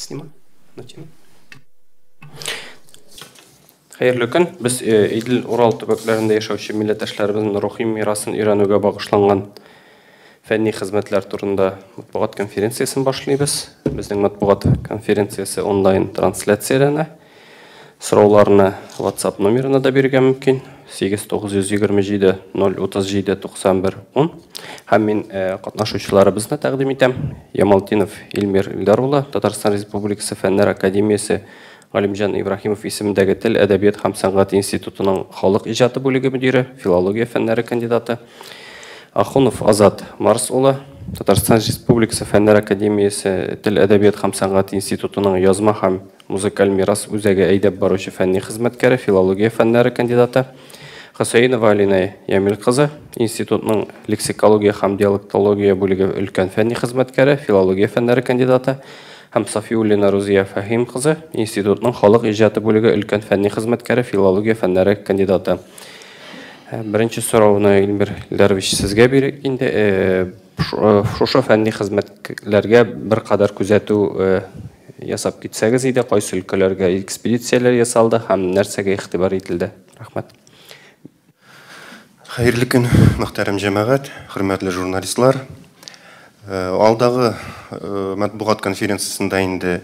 Снимаю. Хәерле көн. Без Идел-Урал төбәкләрендә яшәүче милләттәшләребезнең рухи мирасын өйрәнүгә багышланган фәнни хезмәтләр турында матбугат конференциясен башлыйбыз. Безнең матбугат конференциясе онлайн трансляцияләнә. Сорауларны WhatsApp номерына да бирергә мөмкин. 8927 037 91 10. Һәм мин катнашучыларыбызны тәкъдим итәм. Ямалтдинов Илмир Илдар улы, Татарстан Республикасы Фәннәр академиясе Галимҗан Ибраһимов исемендәге Тел, әдәбият һәм сәнгать институтының халык иҗаты бүлеге мөдире, филология фәннәре кандидаты. Ахунов Азат Марс улы, Татарстан Республикасы Фәннәр академиясе Тел, әдәбият һәм сәнгать институтының язма һәм музыкаль мирас үзәге әйдәп баручы фәнни хезмәткәре, филология фәннәре кандидаты. Хөсәенова Алина Ямил кызы, институтның лексикология һәм диалектология бүлеге өлкән фәнни хезмәткәре, филология фәннәре кандидаты. Һәм Сафиуллина Рузия Фәһим кызы, институтның халык иҗаты бүлеге өлкән фәнни хезмәткәре, филология фәннәре кандидаты. Беренче сорауны, Илмир Илдарович, сезгә бирик инде. Шушы фәнни хезмәтләргә беркадәр күзәтү ясап китсәгез иде, кайсы өлкәләргә экспедицияләр ясалды һәм нәрсәгә игътибар ителде? Рәхмәт. Хәерле көн, мөхтәрәм җәмәгать, хөрмәтле журналистлар. Алдагы матбугат конференциясендә инде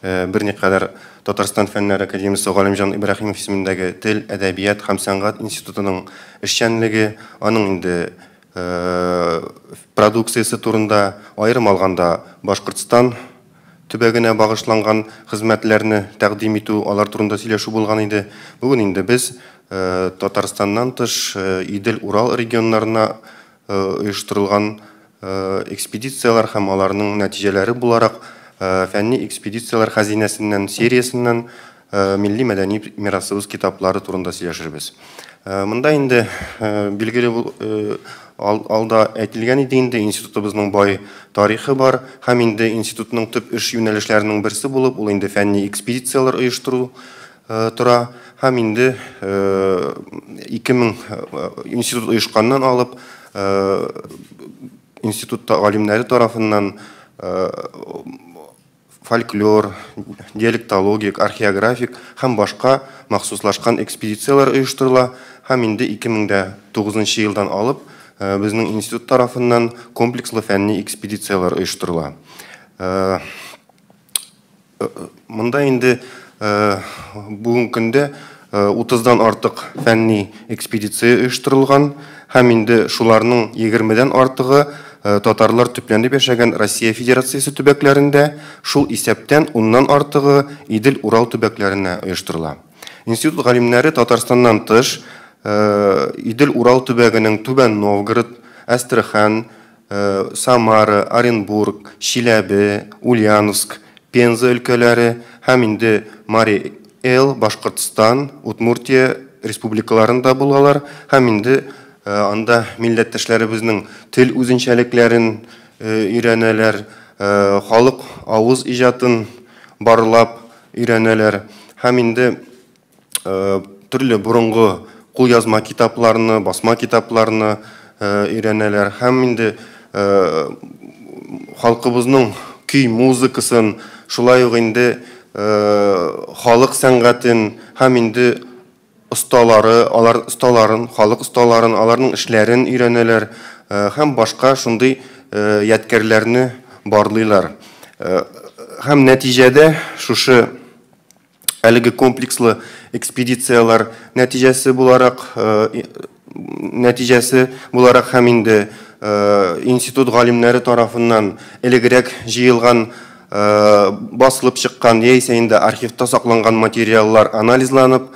берникадәр Татарстан Фәннәр академиясе Галимҗан Ибраһимов исемендәге Тел, әдәбият һәм сәнгать институтының эшчәнлеге, аның инде продукциясе турында, аерым алганда Башкортстан төбәгенә багышланган хезмәтләрне тәкъдим итү, алар турында сөйләшү булган иде. Бүген инде без Татарстаннан тыш Идел-Урал регионнарына оештырылган экспедицияләр һәм аларның нәтиҗәләре буларак фәнни экспедицияләр хәзинәсеннән сериясеннән милли мәдәни мирасыбыз китаплары турында сөйләшербез. Монда инде билгеле алда әйтелгән иде инде, институтыбызның бай тарихы бар һәм инде институтның төп эш юнәлешләренең берсе булып ул инде фәнни экспедицияләр оештыру тора һәм инде 2000 институт оешканнан алып институт галимнәре тарафыннан фольклор, диалектологик, археографик һәм башка махсуслашкан экспедицияләр оештырыла һәм инде 2009 елдан алып безнең институт тарафыннан комплекслы фәнни экспедицияләр оештырыла. Монда инде бүгенге көндә 30-дан артык фәнни экспедиция оештырылган һәм инде шуларның 20-дән артыгы татарлар төпләнеп яшәгән Россия Федерациясе төбәкләрендә, шул исәптән 10-нан артыгы Идел-Урал төбәкләренә оештырыла. Институт галимнәре Татарстаннан тыш Идел-Урал төбәгенең Түбән Новгород, Әстерхан, Самара, Оренбург, Чиләбе, Ульяновск, Пенза өлкәләре һәм инде Мари Эл, Башкортстан, Удмуртия республикаларында булалар һәм инде анда милләттәшләребезнең тел үзенчәлекләрен өйрәнәләр, халык авыз иҗатын барлап өйрәнәләр һәм инде төрле борынгы кулъязма китапларны, басма китапларны өйрәнәләр һәм инде халкыбызның көй музыкасын, шулай ук инде халык сәнгатен һәм инде осталары, алар осталарын, халык осталарын, аларның эшләрен өйрәнәләр һәм башка шундый ядкәрләрне барлыйлар. Һәм нәтиҗәдә шушы әлеге комплекслы экспедицияләр нәтиҗәсе буларак һәм инде институт галимнәре тарафыннан элегрәк җыелган, басылып чыккан яисә инде архивта сакланган материаллар анализланып,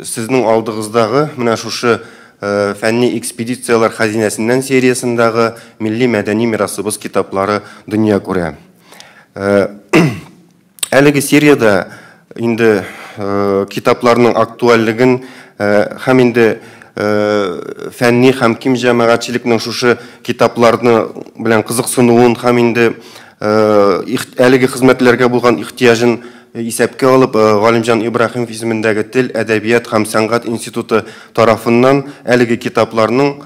сезнең алдыгыздагы менә шушы фәнни экспедицияләр хәзинәсеннән сериясендәге милли мәдәни мирасыбыз китаплары дөнья күрә. Әлеге сериядә инде китапларның актуальлеген һәм инде фәнни һәм киң җәмәгатьчелекнең шушы китапларны белән кызыксынуын һәм инде әлеге хезмәтләргә булган ихтыяҗын исәпкә алып, Галимҗан Ибраһимов исемендәге Тел, әдәбият һәм сәнгать институты тарафыннан әлеге китапларның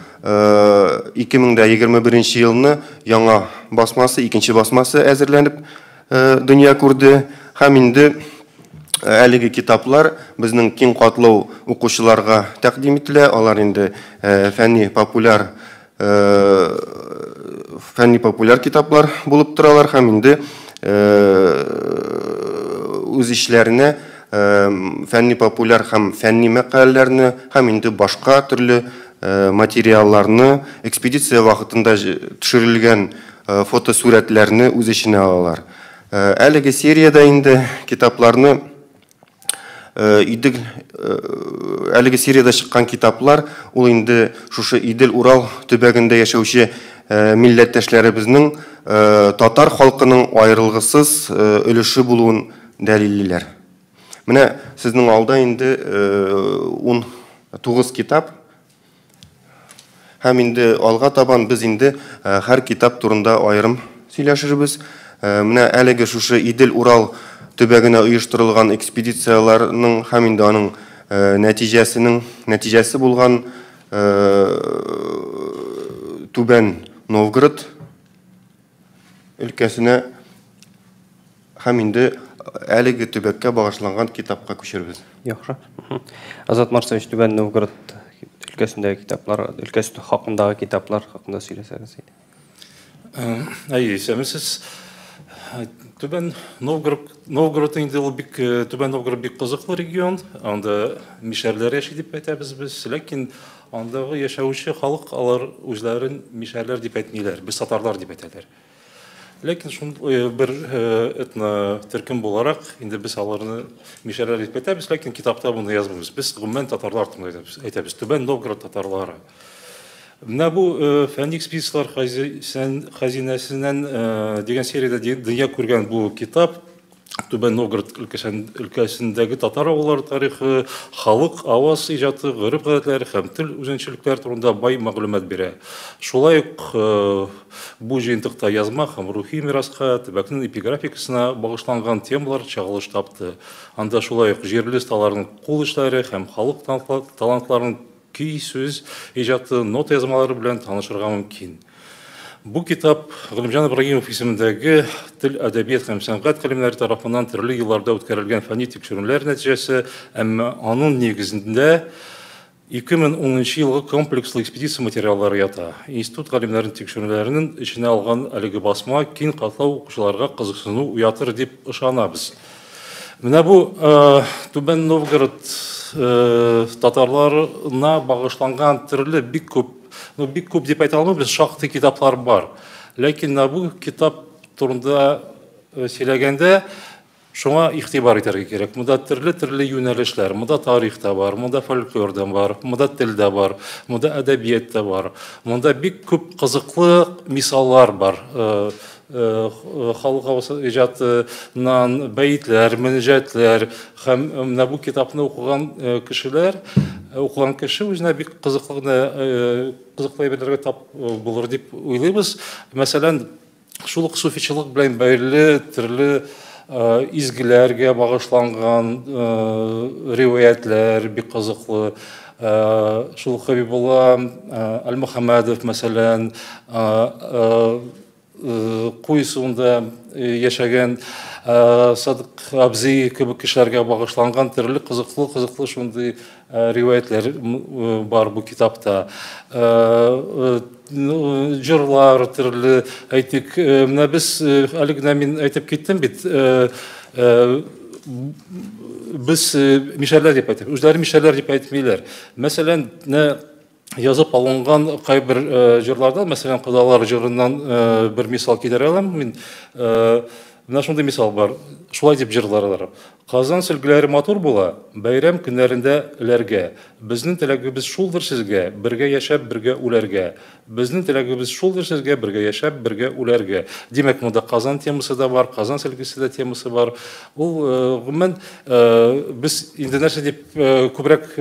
2021 елны яңа басмасы, икенче басмасы әзерләнеп дөнья күрде. Һәм инде әлеге китаплар безнең киң катлау укучыларга тәкъдим ителә. Алар инде фәнни популяр китаплар булып торалар һәм инде үз эшләренә фәнни популяр һәм фәнни мәкаләләрне һәм инде башка төрле материалларны, экспедиция вакытында төшерелгән фотосурәтләрне үз эченә алалар. Әлеге сериядә инде китапларны Идел, әлеге сериядә чыккан китаплар ул инде шушы Идел-Урал төбәгендә яшәүче милләттәшләребезнең татар халкының аерылгысыз өлеше булуын дәлиллиләр. Менә сезнең алда инде 19 китап. Һәм инде алга табан без инде һәр китап турында аерым сөйләшербез. Менә әлеге шушы Идел-Урал төбәгенә оештырылган экспедицияләрнең һәм инде аның нәтиҗәсе булган Түбән Новгород өлкәсенә һәм инде әлеге төбәккә багышланган китапка күчербез. Яхшы. Азат Марсович, Түбән Новгород өлкәсендәге китаплар, өлкәсе хакындагы китаплар хакында сөйләсәгез иде. Әйе, исәнмесез. Түбән Новгород инде ул бик, Түбән Новгород бик кызыклы регион. Анда мишәрләр яши дип әйтәбез без, ләкин андагы яшәүче халык алар үзләрен мишәрләр дип әйтмиләр, без татарлар дип әйтәләр. Ләкин шундый бер этно төркем буларак инде без аларны мишәрләр дип әйтәбез, ләкин китапта моны язмыйбыз. Без гомумән татарлар турында әйтәбез, Түбән Новгород татарлары. Менә бу фәнни экспедицияләр хәзинәсеннән дигән сериядә дөнья күргән бу китап Түбән Новгород өлкәсендәге татар авыллары тарихы, халык аваз иҗаты, гореф-гадәтләре һәм тел үзенчәлекләре турында бай мәгълүмат бирә. Шулай ук бу җыентыкта язма һәм рухи мираска, төбәкнең эпиграфикасына багышланган темалар чагылыш тапты. Анда шулай ук җирле осталарның кул эшләре һәм халык талантларының көй, сүз иҗаты, нота язмалары белән танышырга мөмкин. Бу китап Галимҗан Ибраһимов исемендәге тел, әдәбият һәм сәнгать галимнәре тарафыннан төрле елларда үткәрелгән фәнни тикшеренүләр нәтиҗәсе, әмма аның нигезендә 2010 елгы комплекслы экспедиция материаллары ята. Институт галимнәренең тикшеренүләренең эченә алган әлеге басма киң катлау укучыларга кызыксыну уятыр дип ышанабыз. Менә бу Түбән Новгород татарларына багышланган төрле бик күп, ну бик күп дип әйтә алмыйбыз, шактый китаплар бар. Ләкин менә бу китап турында сөйләгәндә шуңа игътибар итәргә кирәк. Монда төрле-төрле юнәлешләр, монда тарих та бар, монда фольклор да бар, монда тел дә бар, монда әдәбият та бар. Монда бик күп кызыклы мисаллар бар. Халык авыз иҗатыннан бәетләр, мөнәҗәтләр һәм менә бу китапны укыган кешеләр, укыган кеше үзенә бик кызыклы кызыклы әйберләргә тап булыр дип уйлыйбыз. Мәсәлән, шул ук суфичылык белән бәйле төрле изгеләргә багышланган риваятлар бик кызыклы. Шул ук Хабибулла Аль-Мухаммадов, мәсәлән, Куйсунда яшәгән Садык абзый кебек кешеләргә багышланган төрле кызыклы шундый риваятлар бар бу китапта. Җырлар төрле, әйтик, менә без әле генә мин әйтеп киттем бит, без мишәрләр дип әйтәбез, үзләре мишәрләр дип әйтмиләр. Мәсәлән, язып алынган кайбер җырлардан, мәсәлән, Кодалар җырыннан бер мисал китерә алам мин. Менә шундый мисал бар. Шулай дип җырларлар. Казан сөлгеләре матур була, бәйрәм көннәрендә эләргә. Безнең теләгебез шулдыр сезгә, бергә яшәп, бергә үләргә. Безнең теләгебез шулдыр сезгә, бергә яшәп, бергә үләргә. Димәк, монда Казан темасы да бар, Казан сөлгесе дә темасы бар. Ул, гомумән, без инде нәрсә дип күбрәк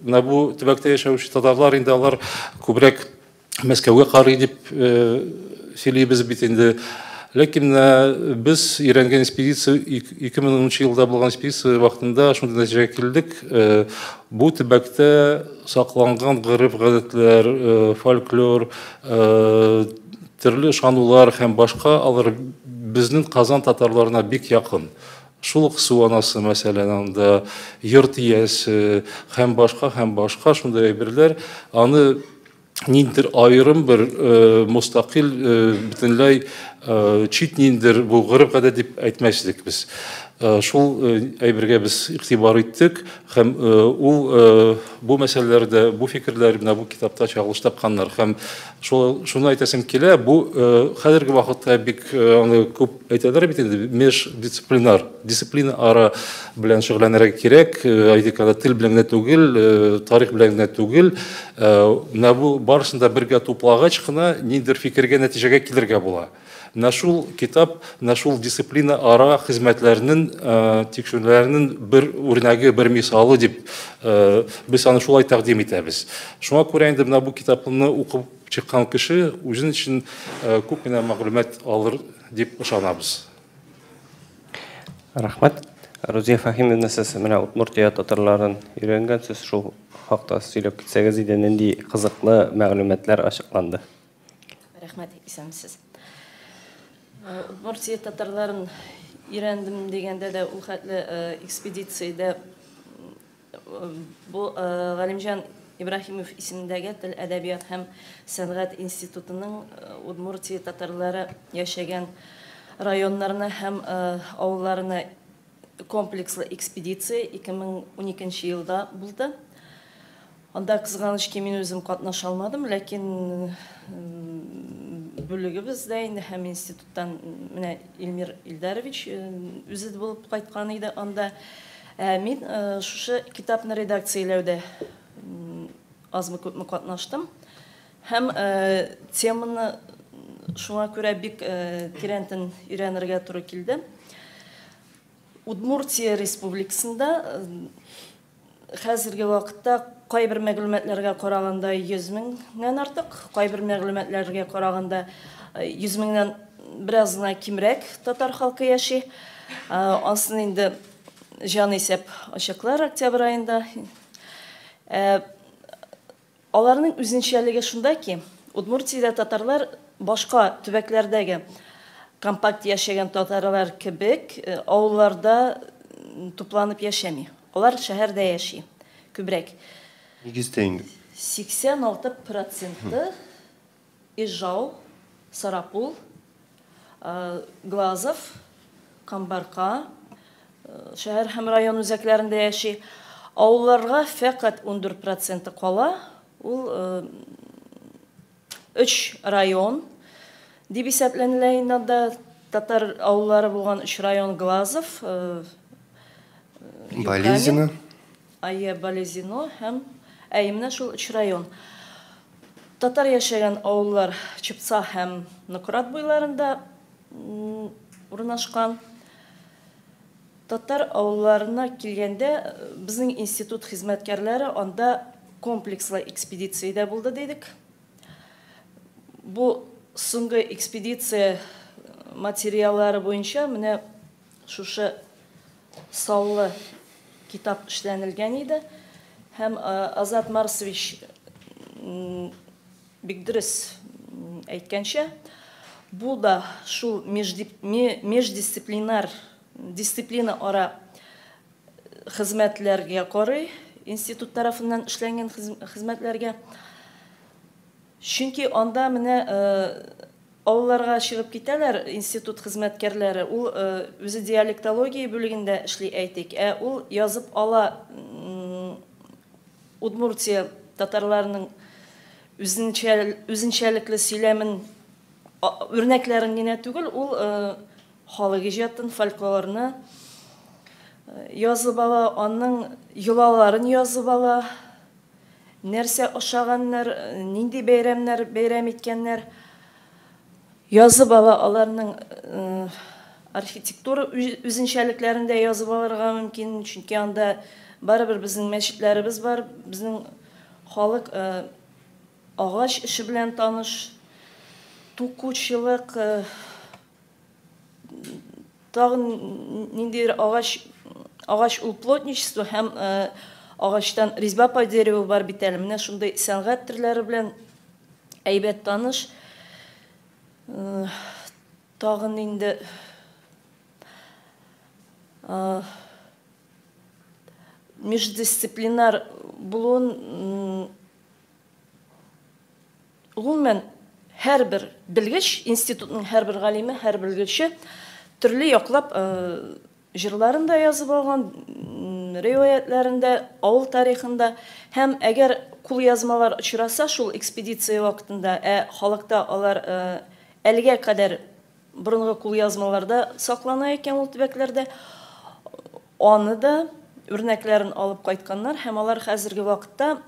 менә бу төбәктә яшәүче татарлар инде алар күбрәк Мәскәүгә карый дип сөйлибез бит инде. Ләкин без өйрәнгән экспедиция 2010 елда булган экспедиция вакытында шундый нәтиҗәгә килдек. Бу төбәктә сакланган гореф-гадәтләр, фольклор, төрле ышанулар һәм башка алар Безнең Казан татарларына бик якын. Шул ук су анасы, мәсәлән, анда йорт иясе һәм башка, һәм башка шундый әйберләр, аны ниндидер аерым бер мостакыйль, бөтенләй чит ниндидер бу гореф-гадәт дип әйтмәс идек без. Шул әйбергә без игътибар иттек һәм ул бу мәсьәләләрдә, бу фикерләр менә бу китапта чагылыш тапканнар. Һәм шуны әйтәсем килә, бу хәзерге вакытта бик аны күп әйтәләр бит инде, междисциплинар, дисциплина ара белән шөгыльләнергә кирәк, әйтик, анда тел белән генә түгел, тарих белән генә түгел, менә бу барысын да бергә туплагач кына ниндидер фикергә, нәтиҗәгә килергә була. Менә шул китап, менә шул дисциплина ара хезмәтләренең, тикшерүләренең бер үрнәге, бер мисалы дип без аны шулай тәкъдим итәбез. Шуңа күрә инде менә бу китапны укып чыккан кеше үзен өчен күп кенә мәгълүмат алыр дип ышанабыз. Рәхмәт. Рузия Фәһимовна, сез менә Удмуртия татарларын өйрәнгәнсез, шул хакта сөйләп китсәгез иде, нинди кызыклы мәгълүматлар ачыкланды? Рәхмәт, исәнмесез. Удмуртия татарларын өйрәндем дигәндә дә ул хәтле экспедициядә бу Галимҗан Ибраһимов исемендәге Тел, әдәбият һәм сәнгать институтының Удмуртия татарлары яшәгән районнарына һәм авылларына комплекслы экспедиция 2012 елда булды. Анда, кызганыч ки, мин үзем катнаша алмадым, ләкин бүлегебез дә инде һәм институттан менә Илмир Илдарович үзе булып кайткан иде анда. Мин шушы китапны редакцияләүдә азмы күпме катнаштым. Һәм теманы шуңа күрә бик тирәнтен өйрәнергә туры килде. Удмуртия республикасында хәзерге вакытта кайбер мәгълүматларга караганда 100 меңнән артык, кайбер мәгълүматларга караганда 100 меңнән бераз гына кимрәк татар халкы яши. Асын инде җан исәп ачыклар октябрь аенда. Аларның үзенчәлеге шунда ки, Удмуртиядә татарлар башка төбәкләрдәге компакт яшәгән татарлар кебек авылларда тупланып яшәми. Алар шәһәрдә яши күбрәк. Нигездә инде. 86% Ижау, Сарапул, Глазов, Камбарка шәһәр һәм район үзәкләрендә яши. Авылларга фәкать 14% кала. Ул 3 район дип исәпләнелә инде анда. Татар авыллары булган 3 район: Глазов, Балезино. Айе, Балезино һәм әй, менә шул 3 район. Татар яшәгән авыллар Чепца һәм Нократ буйларында урнашкан. Татар авылларына килгәндә, безнең институт хезмәткәрләре анда комплекслы экспедициядә булды дидек. Бу соңгы экспедиция материаллары буенча менә шушы саллы китап эшләнелгән иде. Һәм Азат Марсович бик дөрес әйткәнчә, бу да шул междисциплинар, дисциплина ара хезмәтләргә карый, институт тарафыннан эшләнгән хезмәтләргә. Чөнки анда менә авылларга чыгып китәләр институт хезмәткәрләре, ул үзе диалектология бүлегендә эшли, әйтик, ә ул язып ала Удмуртия татарларының үзенчәлекле сөйләмен үрнәкләрен генә түгел, ул халык иҗатын, фольклорны язып ала, аның йолаларын язып ала, нәрсә ашаганнар, нинди бәйрәмнәр бәйрәм иткәннәр, язып ала, аларның архитектура үзенчәлекләрен дә язып алырга мөмкин, чөнки анда барыбер безнең мәчетләребез бар, безнең халык агач эше белән таныш, тукучылык, тагын ниндидер агач ул плотничество һәм агачтан резьба по дереву бар бит әле. Менә шундый сәнгать төрләре белән әйбәт таныш. Тагын инде междисциплинар булуын, гомумән, һәрбер белгеч, институтның һәрбер галиме, һәр белгече төрле яклап җырларын да язып алган, риваятләрен дә, авыл тарихын да. Һәм әгәр кулъязмалар очраса шул экспедиция вакытында, ә халыкта алар әлегә кадәр борынгы кулъязмаларда саклана икән ул төбәкләрдә, аны да үрнәкләрен алып кайтканнар, һәм алар хәзерге вакытта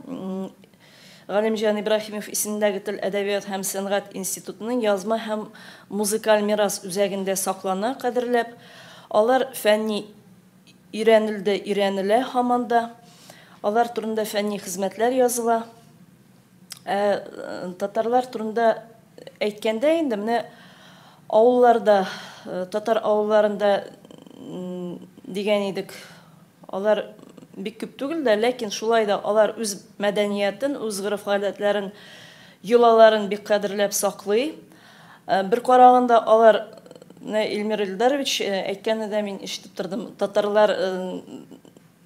Галимҗан Ибраһимов исемендәге Тел, әдәбият һәм сәнгать институтының язма һәм музыкаль мирас үзәгендә саклана кадерләп. Алар фәнни өйрәнелде, өйрәнелә һаман да. Алар турында фәнни хезмәтләр языла. Ә татарлар турында әйткәндә инде, менә авылларда, татар авылларында дигән идек, алар бик күп түгел дә, ләкин шулай да алар үз мәдәниятен, үз гореф-гадәтләрен, йолаларын бик кадерләп саклый. Бер караганда алар, менә Илмир Илдарович әйткәнне дә мин ишетеп тордым, татарлар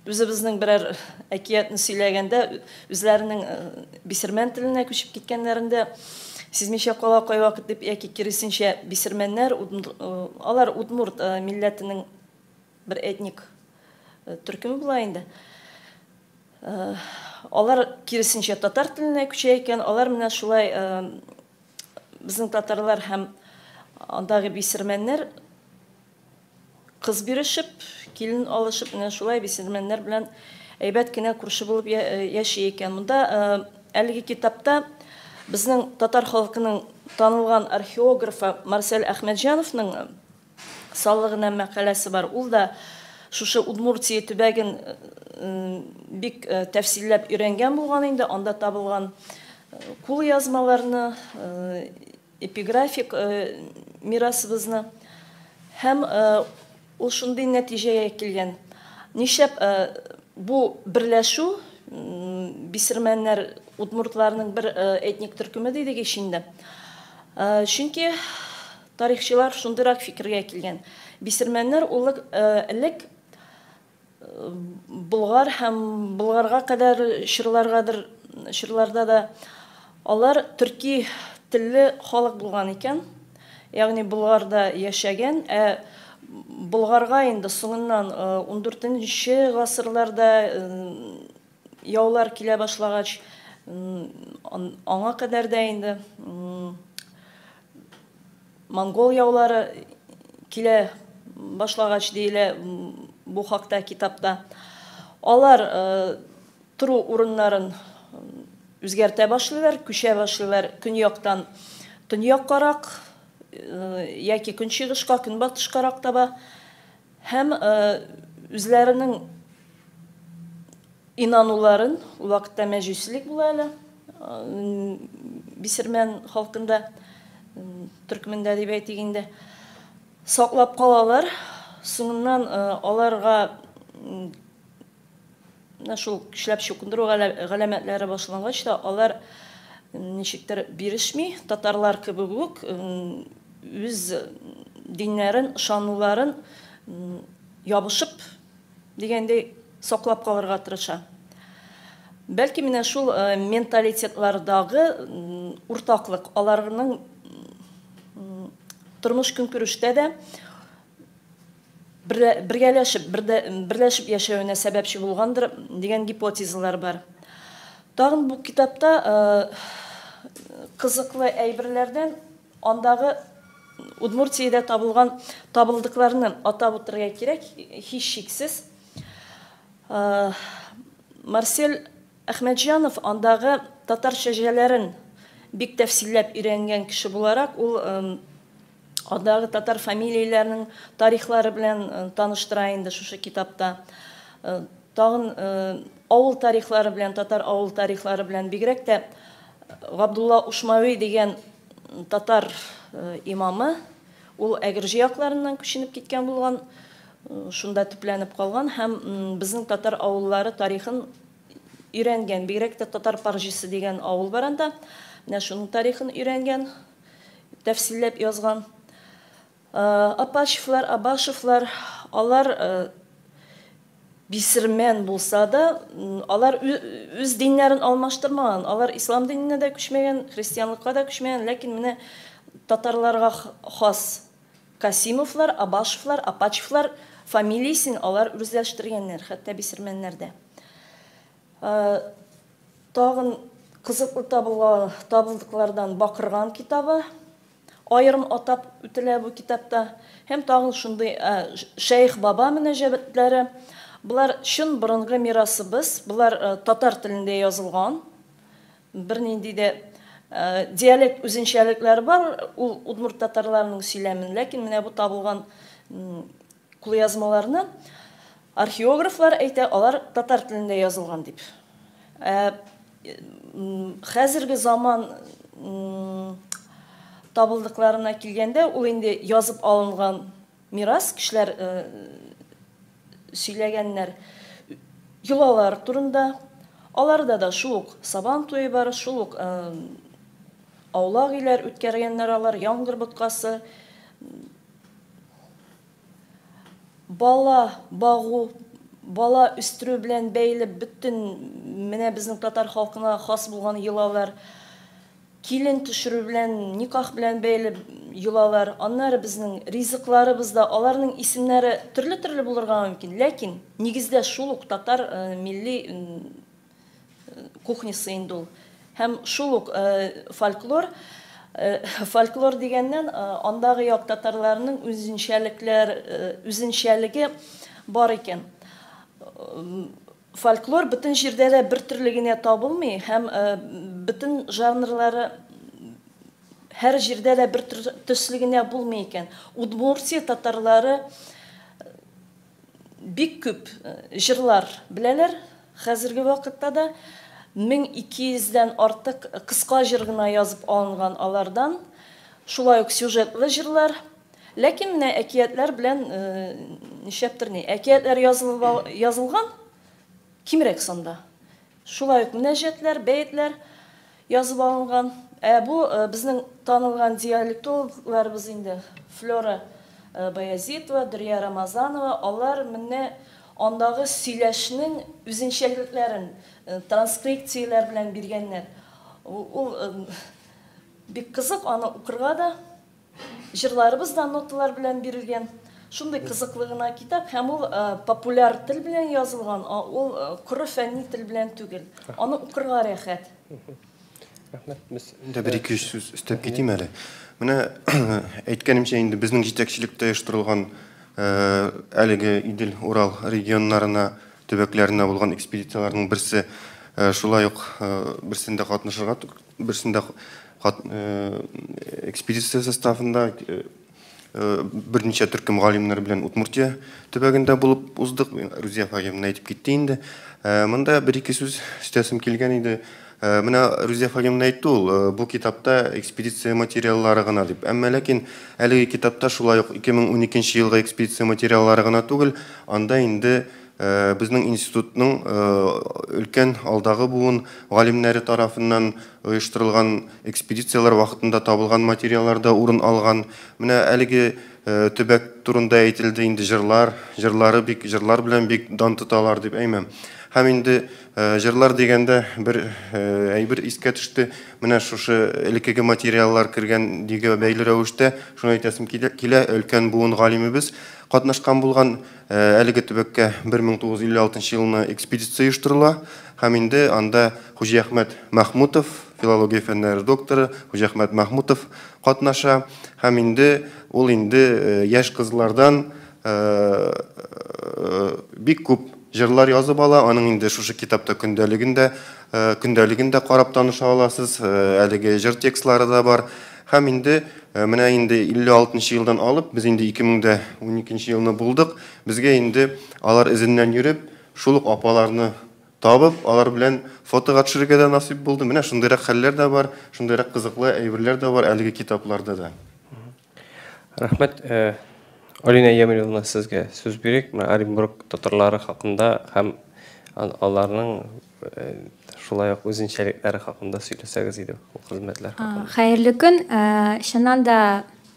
үзебезнең берәр әкиятне сөйләгәндә үзләренең бисермән теленә күчеп киткәннәрен дә сизмичә кала кайвакыт дип, яки киресенчә бисермәннәр, алар удмурт милләтенең бер этник төркеме була инде. Алар киресенчә татар теленә күчә икән, алар менә шулай безнең татарлар һәм андагы бисермәннәр кыз бирешеп, килен алышып, менә шулай бисермәннәр белән әйбәт кенә күрше булып яши икән. Монда әлеге китапта безнең татар халкының танылган археографы Марсель Әхмәтҗановның саллы гына мәкаләсе бар. Ул да шушы Удмуртия төбәген бик тәфсилләп өйрәнгән булган инде, анда табылган кул язмаларны, эпиграфик мирасыбызны. Һәм ул шундый нәтиҗәгә килгән. Нишләп бу берләшү, бисермәннәр удмуртларның бер этник төркеме дидек ич инде. Чөнки тарихчылар шундыйрак фикергә килгән. Бисермәннәр ул элек Болгар һәм Болгарга кадәр чорларгадыр, чорларда да алар төрки телле халык булган икән. Ягъни Болгарда яшәгән, ә Болгарга инде соңыннан 14 гасырларда яулар килә башлагач, аңа кадәр дә инде монгол яулары килә башлагач диелә бу хакта китапта. Алар тору урыннарын үзгәртә башлыйлар, күчә башлыйлар көньяктан төньяккарак яки көнчыгышка, көнбатышкарак таба, һәм үзләренең инануларын, ул вакытта мәҗүсилек була әле, бисермән халкында, төркемендә дип әйтик инде, саклап калалар. Соңыннан аларга менә шул көчләп чукындыру галәмәтләре башлангач та, алар ничектер бирешми, татарлар кебек үк үз диннәрен, ышануларын ябышып дигәндәй саклап калырга тырыша. Бәлки менә шул менталитетлардагы уртаклык аларның тормыш көнкүрештә дә бергәләшеп, берләшеп яшәвенә сәбәпче булгандыр дигән гипотезалар бар. Тагын бу китапта кызыклы әйберләрдән андагы Удмуртиядә табылган табылдыкларны атап үтәргә кирәк, һичшиксез. Марсель Әхмәтҗанов андагы татар шәҗәрәләрен бик тәфсилләп өйрәнгән кеше буларак, ул андагы татар фамилияләренең тарихлары белән таныштыра инде шушы китапта. Тагын авыл тарихлары белән, татар авыл тарихлары белән, бигрәк тә Габдулла Ушмави дигән татар имамы, ул Әгерҗе якларыннан күченеп киткән булган, шунда төпләнеп калган һәм безнең татар авыллары тарихын өйрәнгән, бигрәк тә Татар Парҗысы дигән авыл бар анда, менә шуның тарихын өйрәнгән, тәфсилләп язган. Апачевлар, Абашевлар, алар бисермен булса да, алар үз диннәрен алмаштырмаган, алар ислам диненә дә күчмәгән, христианлыкка да күчмәгән, ләкин менә татарларга хас Касимовлар, Абашевлар, Апачевлар фамилиясен алар үзләштергәннәр, хәтта бисерменнәр дә. Тагын кызыклы табылдыклардан Бакырган китабы аерым атап үтелә бу китапта. Һәм тагын шундый Шәех Баба мөнәҗәтләре. Болар чын борынгы мирасыбыз, болар татар телендә язылган. Бернинди дә диалект үзенчәлекләре бар, ул удмурт татарларының сөйләмен, ләкин менә бу табылган кулъязмаларны археографлар әйтә, алар татар телендә язылган дип. Хәзерге заман табылдыкларына килгәндә, ул инде язып алынган мирас, кешеләр сөйләгәннәр йолалар турында. Аларда да шул ук Сабан туе бар, шул ук аулак өйләр үткәргәннәр алар, яңгыр боткасы, бала багу, бала үстерү белән бәйле бөтен менә безнең татар халкына хас булган йолалар, килен төшерү белән, никах белән бәйле йолалар, аннары безнең ризыкларыбыз да, аларның исемнәре төрле-төрле булырга мөмкин, ләкин нигездә шул ук татар милли кухнясы инде ул. Һәм шул ук фольклор, фольклор дигәннән, андагы як татарларының үзенчәлеге бар икән. Фольклор бөтен җирдә дә бер төрле генә табылмый һәм бөтен жанрлары һәр җирдә дә бер төсле генә булмый икән. Удмуртия татарлары бик күп җырлар беләләр. Хәзерге вакытта да 1200-дән артык кыска җыр гына язып алынган алардан. Шулай ук сюжетлы җырлар. Ләкин менә әкиятләр белән нишләптер ни? Әкиятләр язылган кимрәк санда. Шулай ук мөнәҗәтләр, бәетләр язып алынган. Ә бу безнең танылган диалектологларыбыз инде Флера Баязитова, Дөрия Рамазанова, алар менә андагы сөйләшнең үзенчәлекләрен транскрипцияләр белән биргәннәр. Ул бик кызык, аны укырга да, җырларыбыз да ноталар белән бирелгән. Шундый кызыклы гына китап, һәм ул популяр тел белән язылган, ул коры фәнни тел белән түгел. Аны укырга рәхәт. Рәхмәт. Без Инде бер ике сүз өстәп китим әле. Менә әйткәнемчә инде безнең җитәкчелектә оештырылган әлеге Идел Урал регионнарына, төбәкләренә булган экспедицияләрнең берсе шулай ук берсендә катнашырга, берсендә экспедиция составында берничә төркем галимнәр белән Удмуртия төбәгендә булып уздык. Рузия Фагимовна әйтеп китте инде. Монда бер ике сүз өстәсем килгән иде. Менә Рузия Фагимовна әйтте ул, бу китапта экспедиция материаллары гына дип. Әмма ләкин әлеге китапта шулай ук 2012 елгы экспедиция материаллары гына түгел, анда инде безнең институтның өлкән алдагы буын галимнәре тарафыннан оештырылган экспедицияләр вакытында табылган материаллар да урын алган. Менә әлеге төбәк турында әйтелде инде, җырлар, җырлары бик, җырлар белән бик дан тоталар дип әймәм. Һәм инде җырлар дигәндә бер әйбер искә төште. Менә шушы элеккеге материаллар кергән дигә бәйле рәвештә шуны әйтәсем килә, өлкән буын галимебез катнашкан булган әлеге төбәккә 1956 елны экспедиция оештырыла. Һәм инде анда Хуҗиәхмәт Махмутов, филология фәннәре докторы Хуҗиәхмәт Махмутов катнаша. Һәм инде ул инде яшь кызлардан бик күп җырлар язып ала. Аның инде шушы китапта көндәлеген дә карап таныша аласыз. Әлеге җыр текстлары да бар. Һәм инде менә инде 56 елдан алып, без инде 2012 елны булдык. Безгә инде алар эзеннән йөреп, шул ук апаларны табып, алар белән фотога төшерергә дә насыйп булды. Менә шундыйрак хәлләр дә бар, шундыйрак кызыклы әйберләр дә бар әлеге китапларда да. Рәхмәт. Алина Ямиловна, сезгә сүз бирик. Менә Оренбург татарлары хакында һәм аларның шулай ук үзенчәлекләре хакында сөйләсәгез иде, ул хезмәтләр хакында. Хәерле көн. Чыннан да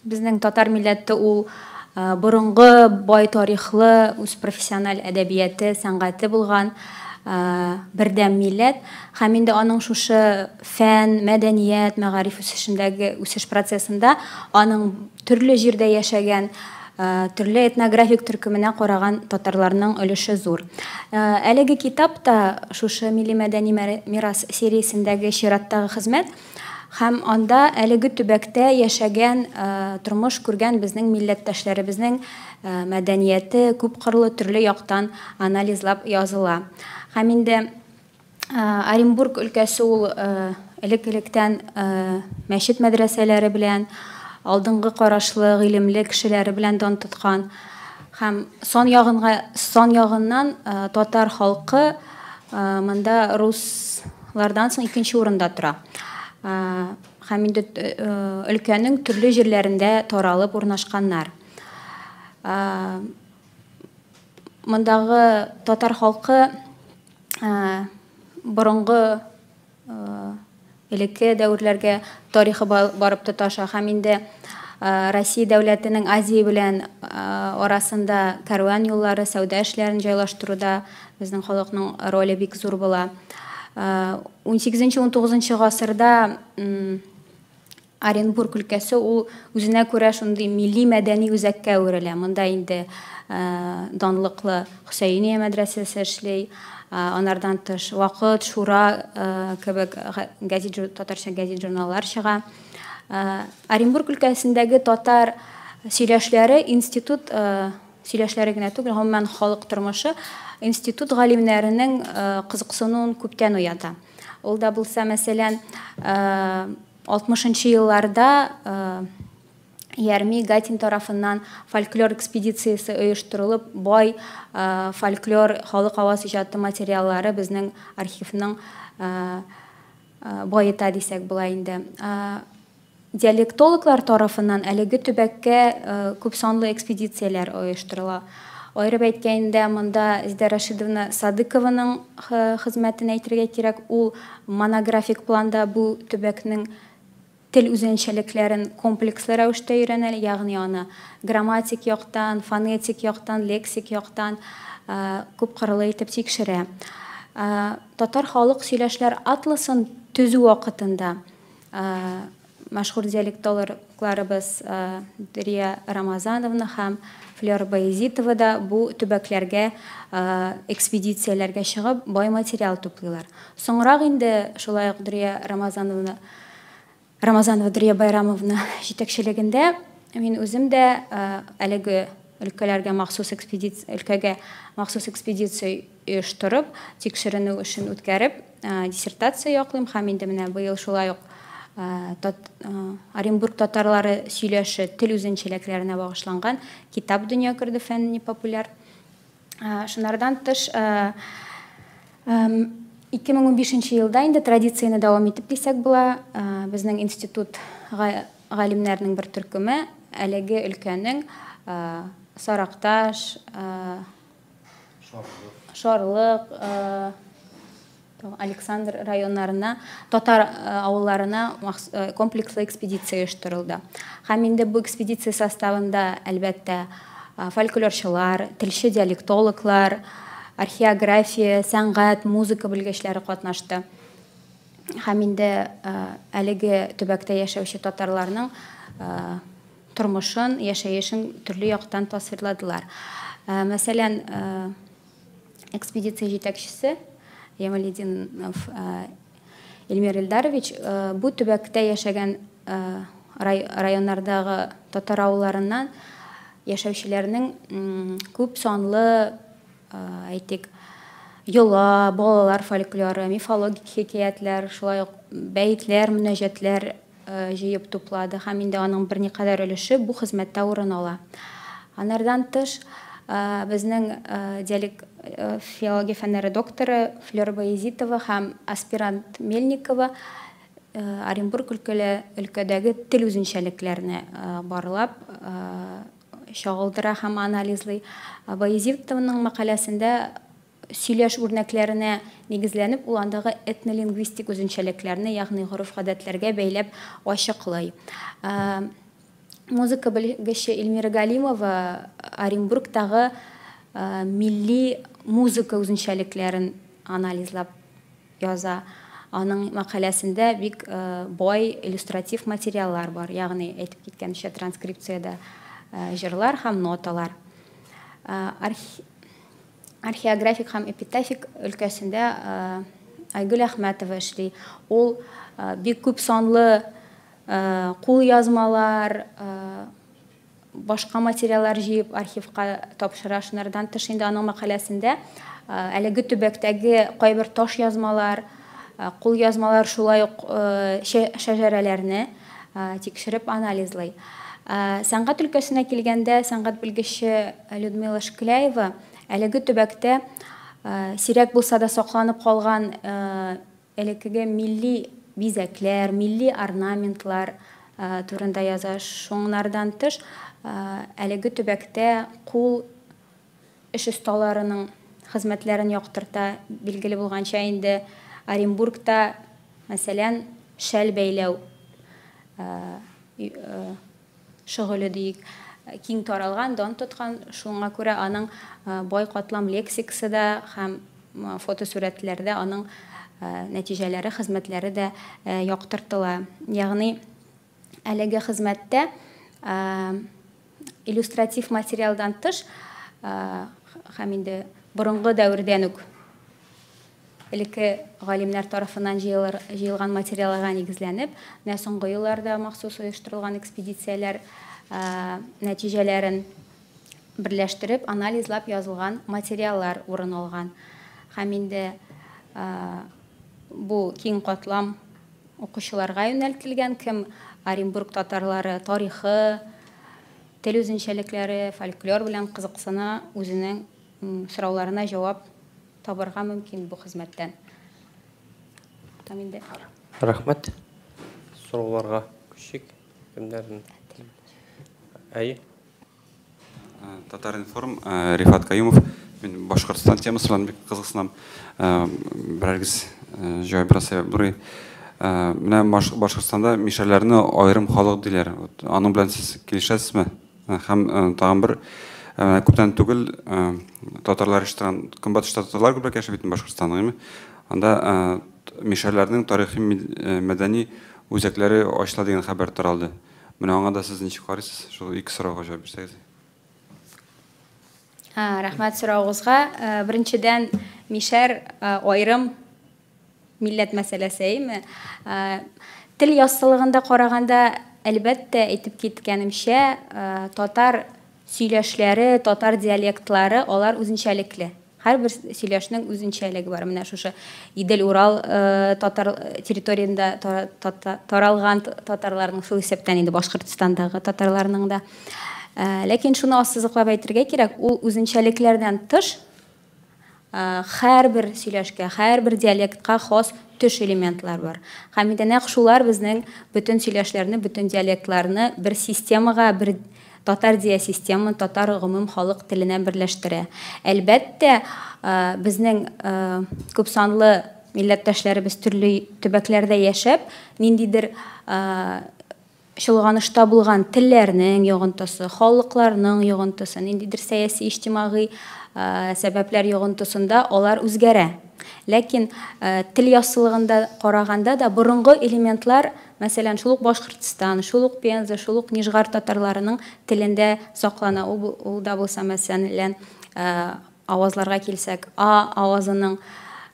Безнең татар милләте ул борынгы, бай тарихлы, үз профессиональ әдәбияты, сәнгате булган бердәм милләт. Һәм инде аның шушы фән, мәдәният, мәгариф үсешендәге үсеш процессында аның төрле җирдә яшәгән, төрле этнографик төркеменә караган татарларның өлеше зур. Әлеге китап та шушы милли мәдәни мирас сериясендәге чираттагы хезмәт. Һәм анда әлеге төбәктә яшәгән, тормыш күргән безнең милләттәшләребезнең мәдәнияте күпкырлы, төрле яктан анализлап языла. Һәм инде Оренбург өлкәсе ул элек-электән мәчет мәдрәсәләре белән, алдынгы карашлы, гыйлемле кешеләре белән дан тоткан. Һәм сан ягыннан татар халкы монда руслардан соң икенче урында тора. Һәм инде өлкәнең төрле җирләрендә таралып урнашканнар. Мондагы татар халкы борынгы элекке дәверләргә тарихы барып тоташа. Һәм инде Россия дәүләтенең Азия белән арасында кәрван юллары, сәүдә эшләрен җайлаштыруда безнең халыкның роле бик зур була. 18-19 гасырда Оренбург өлкәсе ул үзенә күрә шундый милли мәдәни үзәккә әверелә. Монда инде данлыклы Хөсәйния мәдрәсәсе эшли, анардан тыш Вакыт, Шура кебек газет, татарча газет журналлар чыга. Оренбург өлкәсендәге татар сөйләшләре институт сөйләшләре генә түгел, гомумән халык тормышы институт галимнәренең кызыксынуын күптән уята. Ул да булса, мәсәлән, 60 елларда Ярми Гатин тарафыннан фольклор экспедициясе оештырылып, бай фольклор халык аваз иҗаты материаллары безнең архивның байыта дисәк була инде. Диалектологлар тарафыннан әлеге төбәккә күп санлы экспедицияләр оештырыла. Аерып әйткәндә, монда Зидә Рашидовна Садыкованың хезмәтен әйтергә кирәк. Ул монографик планда бу төбәкнең тел үзенчәлекләрен комплекслы рәвештә өйрәнә, ягъни аны грамматик яктан, фонетик яктан, лексик яктан күпкырлы итеп тикшерә. Татар халык сөйләшләр атласын төзү вакытында мәшһүр диалектологларыбыз Дөрия Рамазановна һәм Флера Баязитова да бу төбәкләргә экспедицияләргә чыгып бай материал туплыйлар. Соңрак инде шулай ук Дөрия Рамазанова Дөрия Байрамовна җитәкчелегендә мин үзем дә әлеге өлкәләргә махсус экспедиция, өлкәгә махсус экспедиция оештырып, тикшеренү эшен үткәреп, диссертация яклыйм һәм инде менә быел шулай ук Оренбург татарлары сөйләше тел үзенчәлекләренә багышланган китап дөнья күрде, фәнни популяр. Шунардан тыш 2015 елда инде традицияне дәвам итеп дисәк була, безнең институт галимнәренең бер төркеме әлеге өлкәнең Саракташ, Шарлык, Александр районнарына, татар авылларына комплекслы экспедиция оештырылды. Һәм инде бу экспедиция составында, әлбәттә, фольклорчылар, телче диалектологлар, археография, сәнгать, музыка белгечләре катнашты. Һәм инде әлеге төбәктә яшәүче татарларның тормышын, яшәешен төрле яктан тасвирладылар. Мәсәлән, экспедиция җитәкчесе Ямалетдинов Эльмир Илдарович бу төбәктә яшәгән районнардагы татар авылларыннан яшәүчеләрнең күп санлы, әйтик, йола, балалар фольклоры, мифологик хикәятләр, шулай ук бәетләр, мөнәҗәтләр җыеп туплады һәм инде аның берникадәр өлеше бу хезмәттә урын ала. Анардан тыш безнең диалект филология фәннәре докторы Флера Баязитова һәм аспирант Мельникова Оренбург өлкәдәге тел үзенчәлекләрне барлап чагылдыра һәм анализлый. Баязитованың мәкаләсендә сөйләш үрнәкләренә нигезләнеп, ул андагы этнолингвистик үзенчәлекләрне, ягъни гореф-гадәтләргә бәйләп ачыклый. Музыка белгече Эльмира Галимова Оренбургтагы милли музыка үзенчәлекләрен анализлап яза. Аның мәкаләсендә бик бай иллюстратив материаллар бар, ягъни әйтеп киткәнчә транскрипциядә җырлар һәм ноталар. Археографик һәм эпитафик өлкәсендә Айгөл Әхмәтова эшли. Ул бик күп санлы кулъязмалар, башка материаллар җыеп архивка тапшыра. Шунардан тыш инде аның мәкаләсендә әлеге төбәктәге кайбер таш язмалар, кулъязмалар шулай ук шәҗәрәләрне тикшереп анализлый. Сәнгать өлкәсенә килгәндә, сәнгать белгече Людмила Шкляева әлеге төбәктә сирәк булса да сакланып калган элеккеге милли бизәкләр, милли орнаментлар турында яза. Шуңардан тыш әлеге төбәктә кул эш осталарының хезмәтләрен яктырта. Билгеле булганча инде Оренбургта, мәсәлән, шәл бәйләү шөгыле диек киң таралган, дан тоткан. Шуңа күрә аның бай катлам лексикасы да һәм фотосурәтләрдә аның нәтиҗәләре, хезмәтләре дә яктыртыла. Ягъни әлеге хезмәттә иллюстратив материалдан тыш һәм инде борынгы дәвердән үк элекке галимнәр тарафыннан җыелган материалларга нигезләнеп, менә соңгы елларда махсус оештырылган экспедицияләр нәтиҗәләрен берләштереп, анализлап язылган материаллар урын алган. Һәм инде бу киң катлам укучыларга юнәлтелгән, кем Оренбург татарлары тарихы, тел үзенчәлекләре, фольклор белән кызыксына, үзенең сорауларына җавап табырга мөмкин бу хезмәттән. Там инде. Рәхмәт. Сорауларга күчик. Кемнәрнең? Әйе. Татар-информ, Рифат Каюмов. Мин Башкортстан темасы белән бик кызыксынам. Берәргез җавап бирә булыр. Менә Башкортстанда мишәрләрне аерым халык диләр. Аның белән сез килешәсезме? Һәм тагын бер күптән түгел татарлар яшәгән, көнбатышта татарлар күбрәк яшәп бит Башкортстанда, әйеме? Анда мишәрләрнең тарихи мәдәни үзәкләре ачыла дигән хәбәр таралды. Менә аңа да сез ничек карыйсыз? Шул ике сорауга җавап бирсәгез. Рәхмәт соравыгызга. Беренчедән, мишәр аерым милләт мәсьәләсе, әйеме? Тел яссылыгында караганда, әлбәттә, әйтеп киткәнемчә, татар сөйләшләре, татар диалектлары, алар үзенчәлекле. Һәрбер сөйләшнең үзенчәлеге бар. Менә шушы Идел-Урал татар территориясендә таралган татарларның, шул исәптән инде Башкортстандагы татарларның да. Ләкин шуны ассызыклап әйтергә кирәк, ул үзенчәлекләрдән тыш һәрбер сөйләшкә, һәрбер диалектка хас төш элементлар бар. Һәм инде нәкъ шулар безнең бөтен сөйләшләрне, бөтен диалектларны бер системага, бер татар диасистемын, татар гомум халык теленә берләштерә. Әлбәттә, безнең күпсанлы милләттәшләребез төрле төбәкләрдә яшәп, ниндидер чолганышта булган телләрнең йогынтысы, халыкларның йогынтысы, ниндидер сәяси, иҗтимагый сәбәпләр йогынтысында алар үзгәрә. Ләкин тел яссылыгында караганда да борынгы элементлар, мәсәлән, шул ук Башкортстан, шул ук Пенза, шул ук Нижгар татарларының телендә саклана. Ул да булса, мәсәлән, авазларга килсәк, а авазының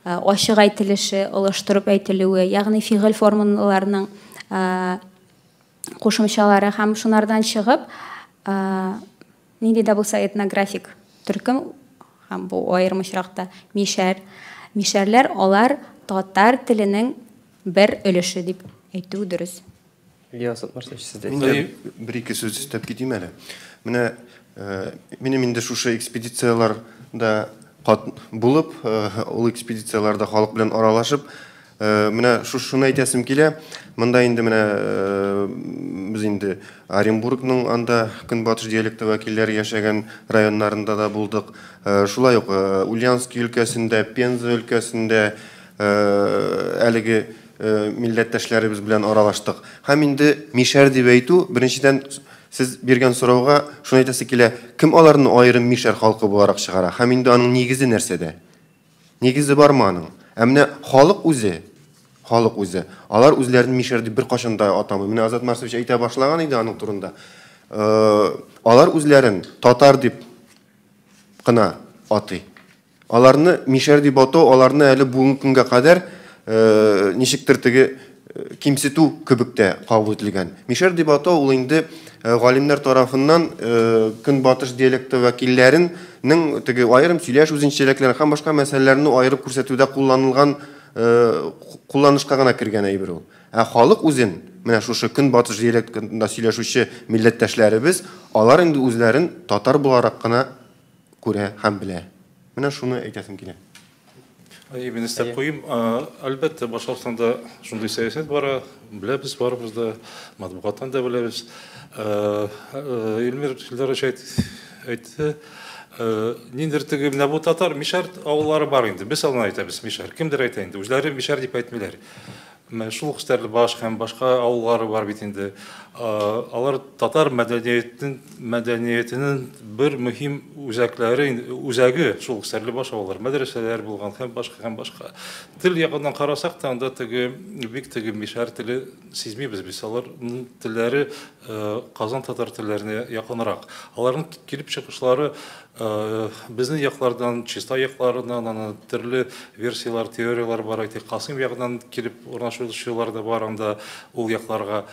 ачык әйтелеше, олыштырып әйтелүе, ягъни фигыль формаларының кушымчалары һәм шунардан чыгып, нинди дә булса этнографик төркем, һәм бу аерым очракта мишәр, мишәрләр алар татар теленең бер өлеше дип әйтү дөрес. Ильяс Марсович, сездә. Мин бер-ике сүз өстәп китим әле. Менә минем инде шушы экспедицияләрдә булып, ул экспедицияләрдә халык белән аралашып, менә шуны әйтәсем килә. Монда инде менә без инде Оренбургның анда көнбатыш диалекты вәкилләре яшәгән районнарында да булдык. Шулай ук Ульяновский өлкәсендә, Пенза өлкәсендә әлеге милләттәшләребез белән аралаштык. Һәм инде мишәр дип әйтү, беренчедән, Сез биргән сорауга шуны әйтәсе килә, кем аларны аерым мишәр халкы буларак чыгара һәм инде аның нигезе нәрсәдә? Нигезе бармы аның? Ә менә халык үзе, халык үзе, алар үзләрен мишәр дип беркайчан да атамый. Менә Азат Марсович әйтә башлаган иде аның турында. Алар үзләрен татар дип кына атый. Аларны мишәр дип атау, аларны әле бүгенге көнгә кадәр ничектер теге кимсетү кебек тә кабул ителгән. Мишәр дип атау ул инде галимнәр тарафыннан көнбатыш диалекты вәкилләренең теге аерым сөйләш үзенчәлекләрен һәм башка мәсьәләләрне аерып күрсәтүдә кулланылган кулланышка гына кергән әйбер ул. Ә халык үзен, менә шушы көнбатыш диалектында сөйләшүче милләттәшләребез, алар инде үзләрен татар буларак кына күрә һәм белә. Менә шуны әйтәсем килә. Әйе, мин өстәп куйым. Әлбәттә, Башкортстанда шундый сәясәт бара, беләбез барыбыз да, матбугаттан да беләбез. Илмир Илдарович әйтте, ниндидер теге менә бу татар мишәр авыллары бар инде. Без аны әйтәбез мишәр. Кемдер әйтә инде, үзләре мишәр дип әйтмиләр. Менә шул ук Стәрлебаш һәм башка авыллары бар бит инде. Алар татар мәдәниятенең бер мөһим үзәкләре, үзәге шул ук Стәрлебаш авыллары, мәдрәсәләр булган һәм башка һәм башка. Тел ягыннан карасак та, анда теге бик теге мишәр теле сизмибез без. Аларның телләре Казан татар телләренә якынрак. Аларның килеп чыгышлары безнең яклардан, Чистай якларыннан, аны төрле версияләр, теорияләр бар, әйтик, Касыйм ягыннан килеп урнашучылар да бар анда ул якларга.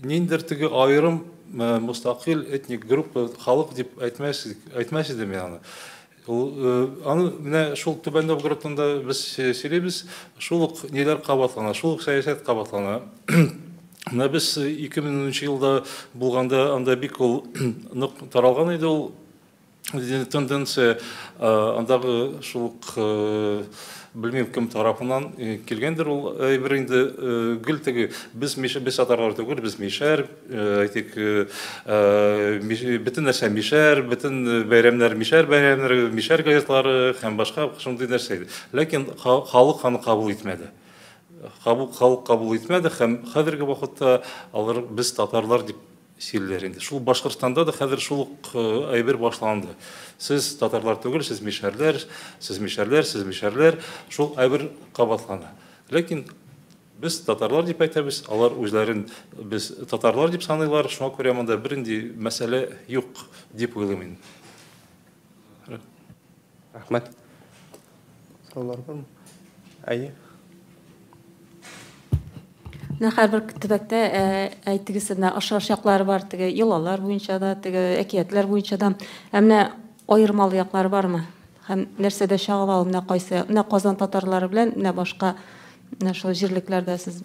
Ниндидер теге аерым мустакыйль этник группа халык дип әйтмәс, әйтмәс идем мин аны. Ул аны менә шул Түбән Новгородтан да без сөйлибез, шул ук ниләр кабатлана, шул ук сәясәт кабатлана. Менә без 2010 елда булганда анда бик ул нык таралган иде ул тенденция, андагы шул ук белмим кем тарафыннан килгәндер ул әйбер инде, гел теге без мишәр, без татарлар түгел, без мишәр, әйтик, бөтен нәрсә мишәр, бөтен бәйрәмнәр мишәр бәйрәмнәре, мишәр газетлары һәм башка шундый нәрсә иде. Ләкин халык аны кабул итмәде. Халык кабул итмәде һәм хәзерге вакытта алар без татарлар дип сөйлиләр инде. Шул Башкортстанда да хәзер шул ук әйбер башланды. Сез татарлар түгел, сез мишәрләр, сез мишәрләр, сез мишәрләр, шул әйбер кабатлана. Ләкин без татарлар дип әйтәбез, алар үзләрен без татарлар дип саныйлар, шуңа күрә монда бернинди мәсьәлә юк дип уйлыйм мин. Рәхмәт. Сораулар бармы? Әйе. Менә һәрбер төбәктә әйтегез, менә охшаш яклары бар, теге йолалар буенча да, теге әкиятләр буенча да. Ә менә аермалы яклары бармы? Һәм нәрсәдә чагыла ул, менә кайсы, менә Казан татарлары белән, менә башка менә шул җирлекләрдә сез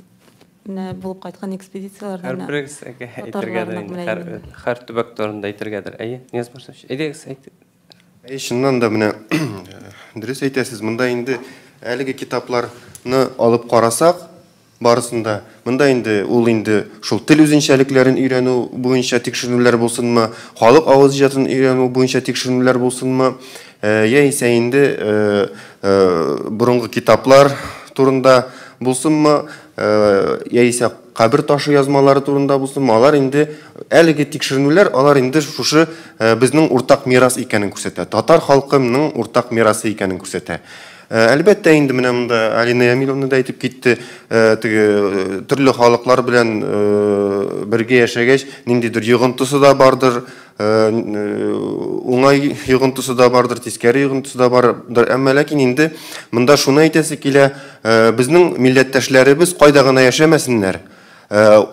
менә булып кайткан экспедицияләрдә менә Һәрберегез әйтергәдер инде, һәр төбәк турында әйтергәдер. Әйе, Нияз Марсович, әйдәгез, әйт. Әйе, чыннан да менә дөрес әйтәсез, монда инде әлеге китапларны алып карасак, барысында монда инде ул инде шул тел үзенчәлекләрен өйрәнү буенча тикшеренүләр булсынмы, халык авыз иҗатын өйрәнү буенча тикшеренүләр булсынмы, яисә инде борынгы китаплар турында булсынмы, яисә кабер ташы язмалары турында булсынмы, алар инде әлеге тикшеренүләр, алар инде шушы безнең уртак мирас икәнен күрсәтә, татар халкының уртак мирасы икәнен күрсәтә. Әлбәттә инде менә монда Алина Ямиловна да әйтеп китте, теге төрле халыклар белән бергә яшәгәч, ниндидер йогынтысы да бардыр, уңай йогынтысы да бардыр, тискәре йогынтысы да бардыр. Әмма ләкин инде монда шуны әйтәсе килә, безнең милләттәшләребез кайда гына яшәмәсеннәр,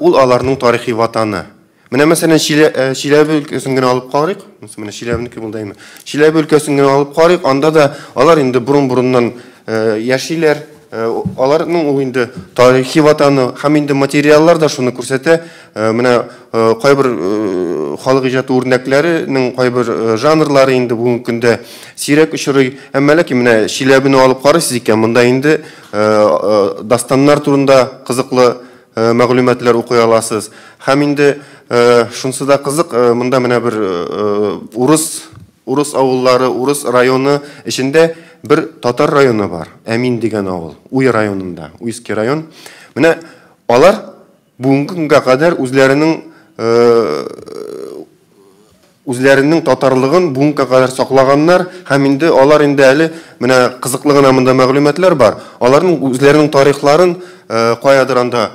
ул аларның тарихи ватаны. Менә мәсәлән Чиләбе өлкәсен генә алып карыйк. Менә Чиләбенеке булды әйме. Чиләбе өлкәсен генә алып карыйк, анда да алар инде борын-борыннан яшиләр. Аларның ул инде тарихи ватаны һәм инде материаллар да шуны күрсәтә. Менә кайбер халык иҗаты үрнәкләренең кайбер жанрлары инде бүгенге көндә сирәк очрый. Әмма ләкин менә Чиләбене алып карыйсыз икән, монда инде дастаннар турында кызыклы мәгълүматлар укый аласыз. Һәм инде шунысы да кызык, монда менә бер урыс авыллары, урыс районы эчендә бер татар районы бар. Әмин дигән авыл, Уй районында, Уйский район. Менә алар бүгенге көнгә кадәр үзләренең үзләренең татарлыгын бүгенгә кадәр саклаганнар һәм инде алар инде әле менә кызыклы гына монда мәгълүматлар бар. Аларның үзләренең тарихларын каядыр анда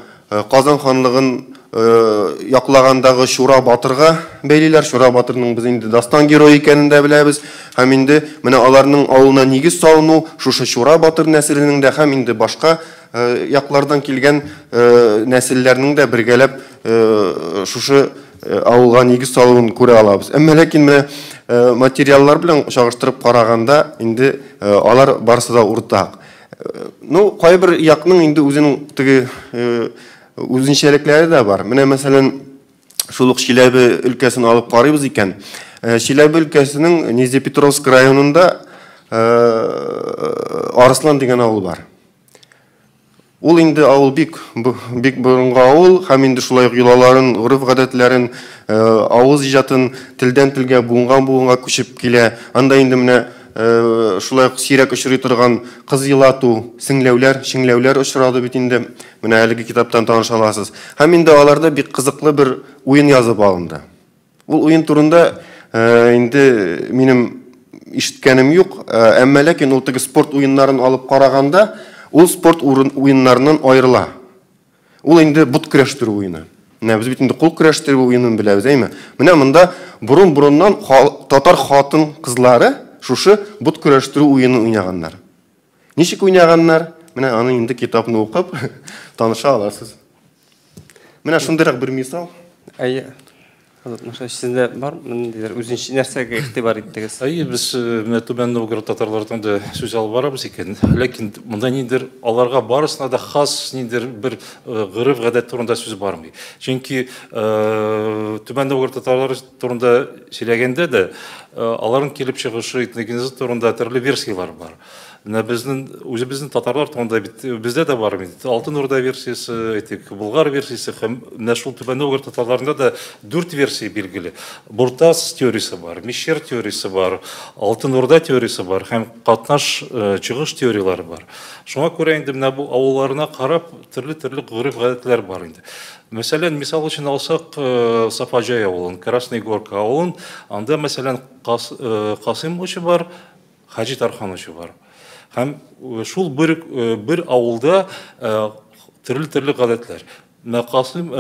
Казан ханлыгын яклагандагы Чура батырга бәйлиләр. Чура батырның без инде дастан герое икәнен дә беләбез. Һәм инде менә аларның авылына нигез салыну шушы Чура батыр нәселенең дә һәм инде башка яклардан килгән нәселләрнең дә бергәләп шушы авылга нигез салуын күрә алабыз. Әмма ләкин менә материаллар белән чагыштырып караганда инде алар барысы да уртак. Ну, кайбер якның инде үзенең теге үзенчәлекләре дә бар. Менә мәсәлән, шул ук Чиләбе өлкәсен алып карыйбыз икән. Чиләбе өлкәсенең Нижнепетровск районында Арыслан дигән авыл бар. Ул инде авыл бик бик борынгы авыл һәм инде шулай ук йолаларын, гореф-гадәтләрен, авыз иҗатын телдән телгә, буыннан буынга күчеп килә. Анда инде менә шулай ук сирәк очрый торган кыз елату, сеңләүләр, чеңләүләр очрады бит инде. Менә әлеге китаптан таныша аласыз. Һәм инде аларда бик кызыклы бер уен язып алынды. Ул уен турында инде минем ишеткәнем юк, әмма ләкин ул теге спорт уеннарын алып караганда, ул спорт уеннарыннан аерыла. Ул инде бот көрәштерү уены. Менә без бит инде кул көрәштерү уенын беләбез, әйме? Менә монда борын-борыннан татар хатын кызлары шушы бот көрәштерү уенын уйнаганнар. Ничек уйнаганнар? Менә аны инде китапны укып таныша аласыз. Менә шундыйрак бер мисал. Әйе. Азат Мушаевич, сездә бар ниндидер үзенчә нәрсәгә игътибар иттегез? Әйе, без менә Түбән Новгород татарлардан да сүз алып барабыз икән. Ләкин монда ниндидер аларга барысына да хас ниндидер бер гореф-гадәт турында сүз бармый. Чөнки Түбән Новгород татарлары турында сөйләгәндә дә аларның килеп чыгышы, этногенезы турында төрле версияләр бар. Менә безнең үзебезнең татарлар турында бит бездә дә бар бит. Алтын Урда версиясе, әйтик, Болгар версиясе һәм менә шул Түбән Новгород татарларында да 4 версия билгеле. Буртас теориясе бар, Мещер теориясе бар, Алтын Урда теориясе бар һәм катнаш чыгыш теорияләре бар. Шуңа күрә инде менә бу авылларына карап төрле-төрле гореф-гадәтләр бар инде. Мәсәлән, мисал өчен алсак, Сафаҗай авылын, Красная Горка авылын, анда мәсәлән Касыйм очы бар, Хаҗи Тархан очы бар. Һәм шул бер авылда төрле-төрле гадәтләр. Менә Касыйм,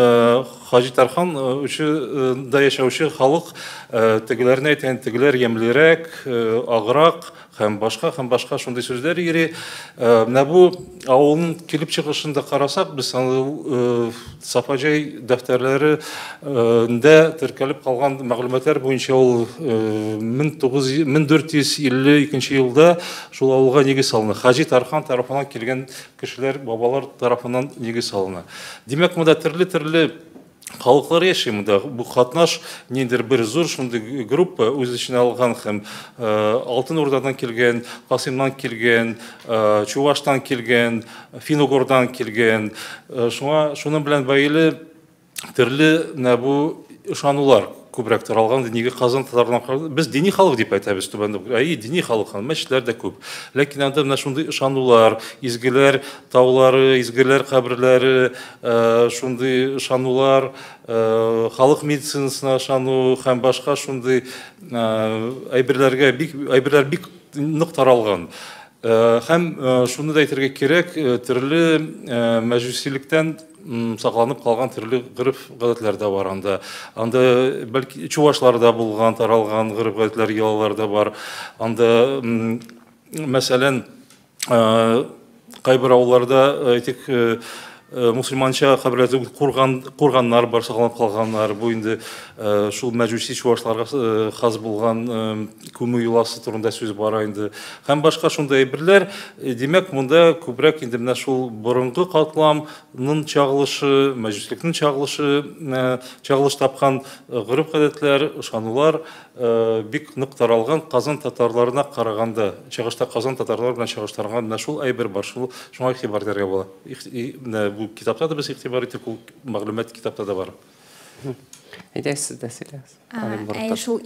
Хаҗи Тархан очында яшәүче халык тегеләрне әйтә, тегеләр ямьлерәк, аграк һәм башка шундый сүзләр йөри. Менә бу авылның килеп чыгышын да карасак, без аны Сафаҗай дәфтәрләрендә теркәлеп калган мәгълүматлар буенча ул 1452 елда шул авылга нигез салына. Хаҗи Тархан тарафыннан килгән кешеләр, бабалар тарафыннан нигез салына. Димәк, монда төрле-төрле халыклар яши. Монда бу катнаш ниндидер бер зур шундый группа үз эченә алган һәм Алтын Урдадан килгән, Касыймнан килгән, Чуваштан килгән, Финугордан килгән. Шуңа шуның белән бәйле төрле менә бу ышанулар күбрәк таралган. Нигә Казан татарларына без дини халык дип әйтәбез Түбән Новгород. Әйе, дини халык, һәм мәчетләр дә күп. Ләкин анда менә шундый ышанулар, изгеләр таулары, изгеләр каберләре, шундый ышанулар, халык медицинасына ышану һәм башка шундый әйберләргә бик, әйберләр бик нык таралган. Һәм шуны да әйтергә кирәк, төрле мәҗүсилектән сакланып калган төрле гореф-гадәтләр дә бар анда. Анда бәлки чувашларда булган, таралган гореф-гадәтләр, йолалар да бар. Анда, мәсәлән, кайбер авылларда, әйтик, мусульманча каберләрдә курганнар бар, сакланып калганнар. Бу инде шул мәҗүси чувашларга хас булган күмү йоласы турында сүз бара инде. Һәм башка шундый әйберләр. Димәк, монда күбрәк инде менә шул борынгы катламның чагылышы, мәҗүсилекнең чагылышы, чагылыш тапкан гореф-гадәтләр, ышанулар бик нык таралган Казан татарларына караганда, чагышта Казан татарлары белән чагыштырганда менә шул әйбер бар, шул шуңа игътибар итәргә була. Менә бу китапта да без игътибар иттек, ул мәгълүмат китапта да бар. Әйдәгез, сез дә сөйләгез. Әйе, шул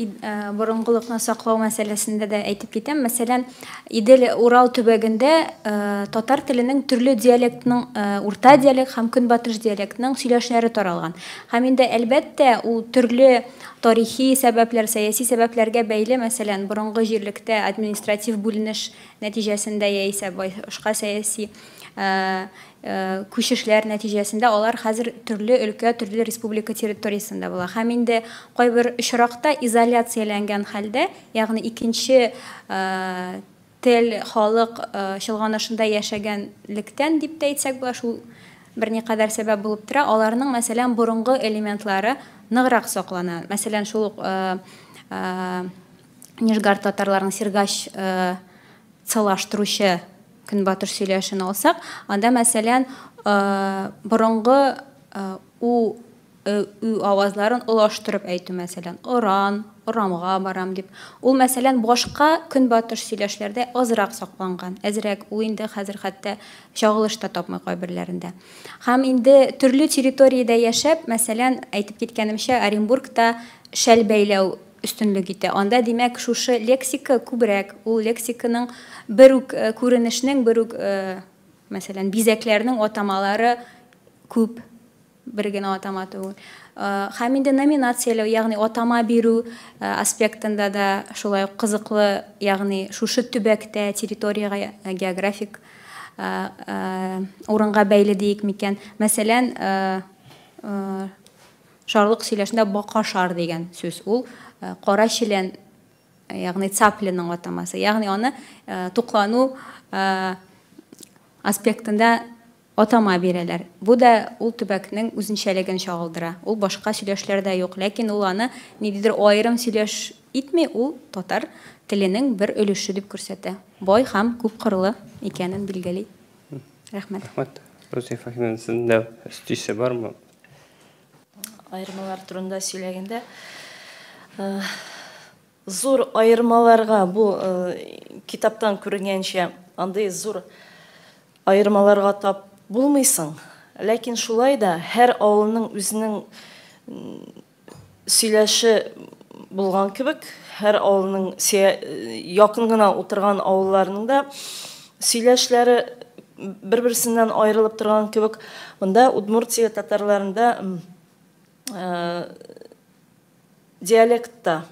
борынгылыкны саклау мәсьәләсендә дә әйтеп китәм. Мәсәлән, Идел-Урал төбәгендә татар теленең төрле диалектның, урта диалект һәм көнбатыш диалектның сөйләшләре таралган. Һәм инде, әлбәттә, ул төрле тарихи сәбәпләр, сәяси сәбәпләргә бәйле, мәсәлән, борынгы җирлектә административ бүленеш нәтиҗәсендә яисә башка сәяси күчешләр нәтиҗәсендә алар хәзер төрле өлкә, төрле республика территориясендә була. Һәм инде кайбер очракта изоляцияләнгән хәлдә, ягъни икенче тел, халык чолганышында яшәгәнлектән дип тә әйтсәк була, шул берникадәр сәбәп булып тора, аларның, мәсәлән, борынгы элементлары ныграк саклана. Мәсәлән, шул ук Нижгар татарларының Сергач цылаштыручы көнбатыш сөйләшен алсак, анда, мәсәлән, борынгы у, ө, ү авазларын олаштырып әйтү, мәсәлән, оран, орамга барам дип. Ул, мәсәлән, башка көнбатыш сөйләшләрдә азрак сакланган, әзрәк, ул инде хәзер хәтта чагылыш та тапмый кайберләрендә. Һәм инде төрле территориядә яшәп, мәсәлән, әйтеп киткәнемчә, Оренбургта шәл бәйләү өстенлек итә. Анда, димәк, шушы лексика күбрәк, ул лексиканың бер үк күренешнең, бер үк, мәсәлән, бизәкләрнең атамалары күп, бер генә атама түгел. Һәм инде номинацияләү, ягъни атама бирү аспектында да шулай ук кызыклы, ягъни шушы төбәктә, территориягә, географик урынга бәйле диек микән. Мәсәлән, Шарлык сөйләшендә бакашар дигән сүз. Ул кара челән, ягъни цаплиның атамасы. Ягъни аны туклану аспектында атама бирәләр. Бу да ул төбәкнең үзенчәлеген чагылдыра. Ул башка сөйләшләрдә юк, ләкин ул аны ниндидер аерым сөйләш итми, ул татар теленең бер өлеше дип күрсәтә. Бай һәм күпкырлы икәнен билгели. Рәхмәт. Рәхмәт. Рузия Фәһимовна, сезнең дә өстисе бармы? Аермалар турында сөйләгәндә, зур аермаларга бу китаптан күренгәнчә, андый зур аермаларга тап булмыйсың. Ләкин шулай да һәр авылның үзенең сөйләше булган кебек, һәр авылның якын гына утырган авылларның да сөйләшләре бер-берсеннән аерылып торган кебек, монда Удмуртия татарларында диалектта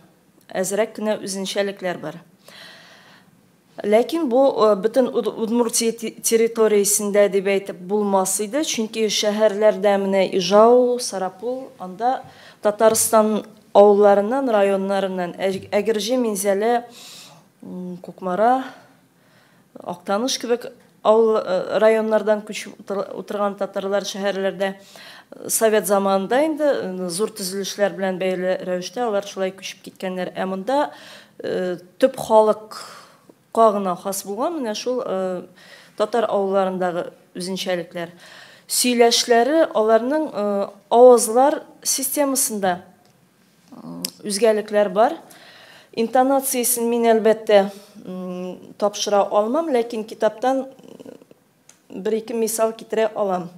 әзрәк кенә үзенчәлекләр бар. Ләкин бу бөтен Удмуртия территориясендә дип әйтеп булмас иде, чөнки шәһәрләрдә менә Ижау, Сарапул, анда Татарстан авылларыннан, районнарыннан, Әгерҗе, Минзәлә, Кукмара, Актаныш кебек авыл районнардан күчеп утырган татарлар шәһәрләрдә совет заманында инде зур төзелешләр белән бәйле рәвештә алар шулай күчеп киткәннәр. Ә монда төп халыкка гына хас булган менә шул татар авылларындагы үзенчәлекләр. Сөйләшләре аларның авазлар системасында үзгәлекләр бар. Интонациясен мин, әлбәттә, тапшыра алмам, ләкин китаптан бер-ике мисал китерә алам.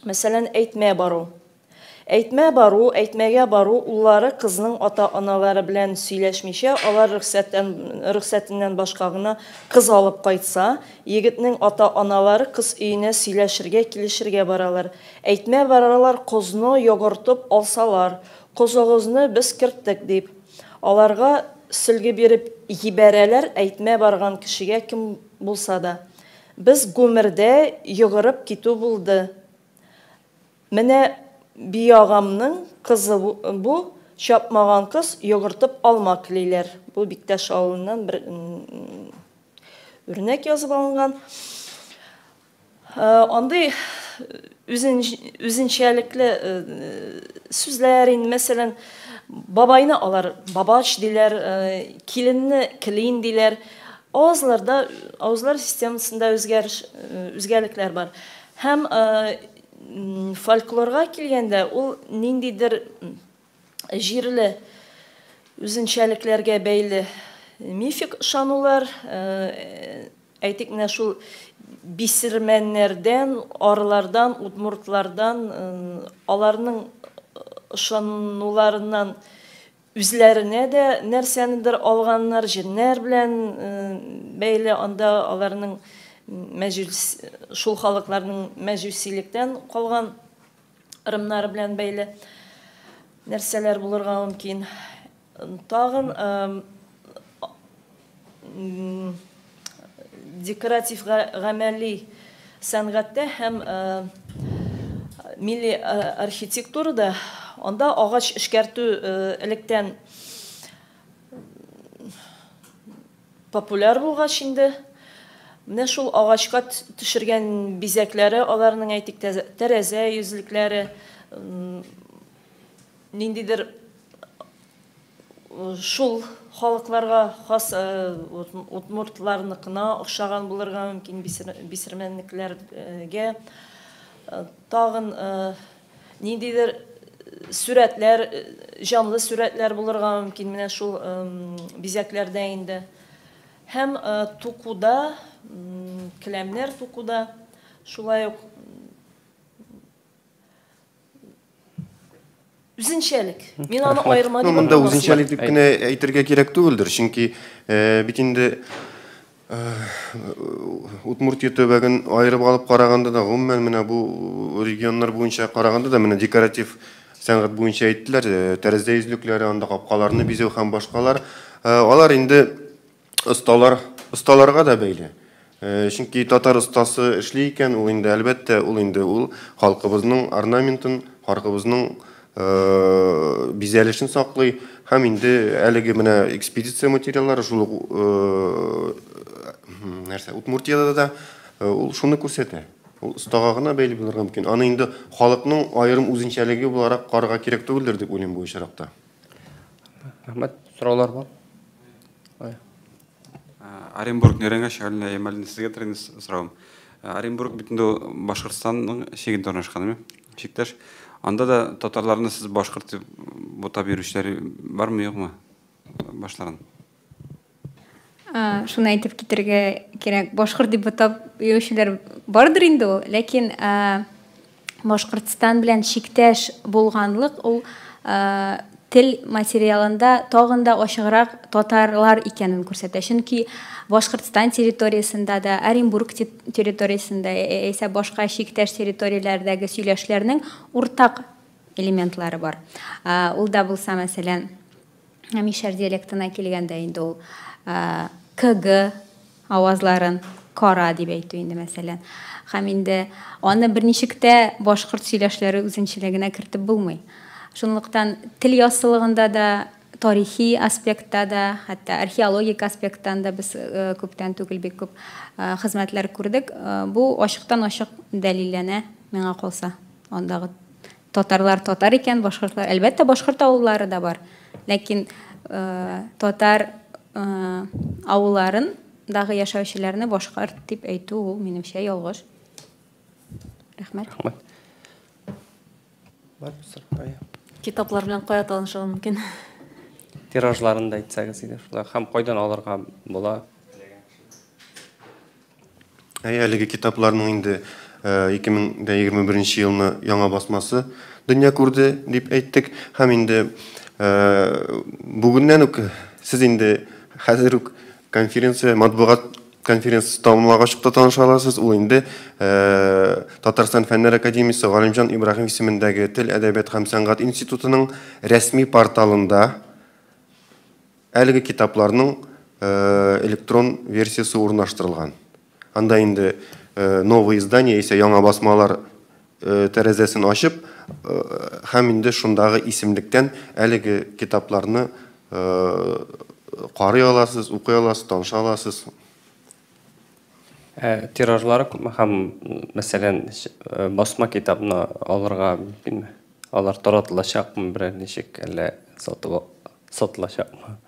Мәсәлән, әйтмә бару. Әйтмә бару, әйтмәгә бару уллары кызның ата-аналары белән сөйләшмичә, алар рөхсәттән, рөхсәтеннән башка гына кыз алып кайтса, егетнең ата-аналары кыз өенә сөйләшергә, килешергә баралар. Әйтмә баралар козны йогыртып алсалар, козыгызны без керттек дип. Аларга сөлге биреп җибәрәләр, әйтмә барган кешегә кем булса да. Без гомердә йогырып китү булды. Менә биагамның кызы бу, чапмаган кыз, йогыртып алма клиләр. Бу Биктәш авылыннан бер үрнәк язып алынган. Андый үзенчәлекле сүзләр инде, мәсәлән, бабайны алар бабач диләр, киленне клин диләр. Авазларда, авазлар системасында үзгәреш, үзгәлекләр бар. Һәм фольклорга килгәндә, ул ниндидер җирле үзенчәлекләргә бәйле мифик ышанулар, әйтик, менә шул бисермәннәрдән, арлардан, удмуртлардан, аларның ышануларыннан үзләренә дә нәрсәнедер алганнар, җеннәр белән бәйле, анда аларның шул халыкларның мәҗүсилектән калган ырымнары белән бәйле нәрсәләр булырга мөмкин. Тагын декоратив гамәли сәнгатьтә һәм милли архитектурада анда агач эшкәртү электән популяр булгач инде, менә шул агачка төшергән бизәкләре, аларның әйтик тәрәзә йөзлекләре, ниндидер шул халыкларга хас удмуртларныкына охшаган булырга мөмкин, бисермәннекләргә. Тагын ниндидер сүрәтләр, җанлы сүрәтләр булырга мөмкин менә шул бизәкләрдә инде. Һәм тукуда, келәмнәр тукуда шулай ук үзенчәлек. Мин аны аерма дип. Монда үзенчәлек дип кенә әйтергә кирәк түгелдер, чөнки бит инде Удмуртия төбәген аерып алып караганда да, гомумән менә бу регионнар буенча караганда да, менә декоратив сәнгать буенча әйттеләр, тәрәзә йөзлекләре, анда капкаларны бизәү һәм башкалар. Алар инде осталар, осталарга да бәйле. Чөнки татар остасы эшли икән, ул инде әлбәттә, ул инде ул халкыбызның орнаментын, халкыбызның бизәлешен саклый һәм инде әлеге менә экспедиция материаллары шул ук нәрсә Удмуртиядә дә ул шуны күрсәтә. Ул остага гына бәйле булырга мөмкин. Аны инде халыкның аерым үзенчәлеге буларак карарга кирәк түгелдер дип уйлыйм бу очракта. Рәхмәт. Сораулар бар? Оренбург өйрәнгәч, Алина Ямалина, сезгә торыйм соравым. Оренбург бит инде Башкортстанның чигендә урнашкан, әйме? Чиктәш. Анда да татарларны сез башкорт дип бутап йөрүчеләр бармы, юкмы? Башларын. Шуны әйтеп китергә кирәк, башкорт дип бутап йөрүчеләр бардыр инде ул, ләкин Башкортстан белән чиктәш булганлык ул тел материалында тагын да ачыграк татарлар икәнен күрсәтә. Чөнки Башкортстан территориясендә дә, Оренбург территориясендә, яисә башка чиктәш территорияләрдәге сөйләшләрнең уртак элементлары бар. Ул да булса, мәсәлән, мишәр диалектына килгәндә инде ул КГ авазларын кара дип әйтү инде, мәсәлән. Һәм инде аны берничек тә башкорт сөйләшләре үзенчәлегенә кертеп булмый. Шунлыктан тел яссылыгында да, тарихи аспектта да, хәтта археологик аспекттан да без күптән түгел бик күп хезмәтләр күрдек. Бу ачыктан-ачык дәлилләнә, миңа калса. Андагы татарлар татар икән, башкортлар, әлбәттә, башкорт авыллары да бар. Ләкин татар авылларындагы яшәүчеләрне башкорт дип әйтү ул, минемчә, ялгыш. Рәхмәт. Рәхмәт. Бар сорау. Китаплар белән кая танышырга мөмкин? Тиражларын да әйтсәгез иде, шулай һәм кайдан алырга була? Әй, әлеге китапларның инде 2021 елны яңа басмасы дөнья күрде дип әйттек. Һәм инде бүгеннән үк сез инде хәзер үк конференция, матбугат конференциясе тамамлагач та таныша аласыз. Ул инде Татарстан Фәннәр академиясе Галимҗан Ибраһим исемендәге Тел, әдәбият һәм сәнгать институтының рәсми порталында әлеге китапларның электрон версиясе урнаштырылган. Анда инде новые издания, яисә яңа басмалар тәрәзәсен ачып, һәм инде шундагы исемлектән әлеге китапларны карый аласыз, укый аласыз, таныша аласыз. Тиражлары күпме һәм, мәсәлән, басма китапны алырга мөмкинме? Алар таратылачакмы берәр ничек, әллә сатылачакмы?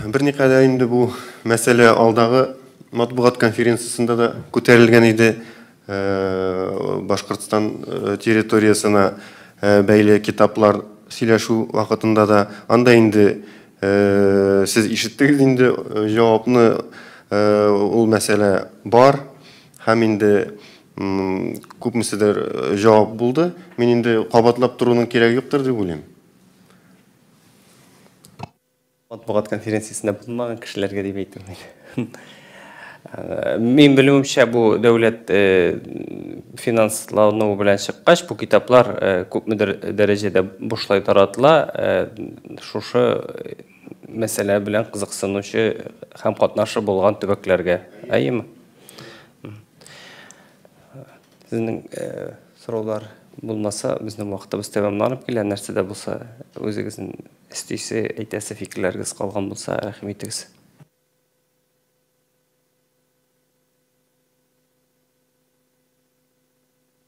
Берникадәр инде бу мәсьәлә алдагы матбугат конференциясендә дә күтәрелгән иде. Башкортстан территориясенә бәйле китаплар сөйләшү вакытында да анда инде сез ишеттегез инде җавапны, ул мәсьәлә бар һәм инде Күпмеседер җавап булды. Мин инде кабатлап торуның кирәге юктыр дип уйлыйм. Матбугат конференциясендә булмаган кешеләргә дип әйтү. Мин белүемчә, бу дәүләт финанслануы белән чыккач, бу китаплар күпмедер дәрәҗәдә бушлай таратыла. Шушы мәсьәлә белән кызыксынучы һәм катнашы булган төбәкләргә. Әйеме? Сезнең сораулар булмаса, безнең вакытыбыз тәмамланып килә. Нәрсә дә булса үзегезнең өстисе, әйтәсе фикерләрегез калган булса, рәхим итегез.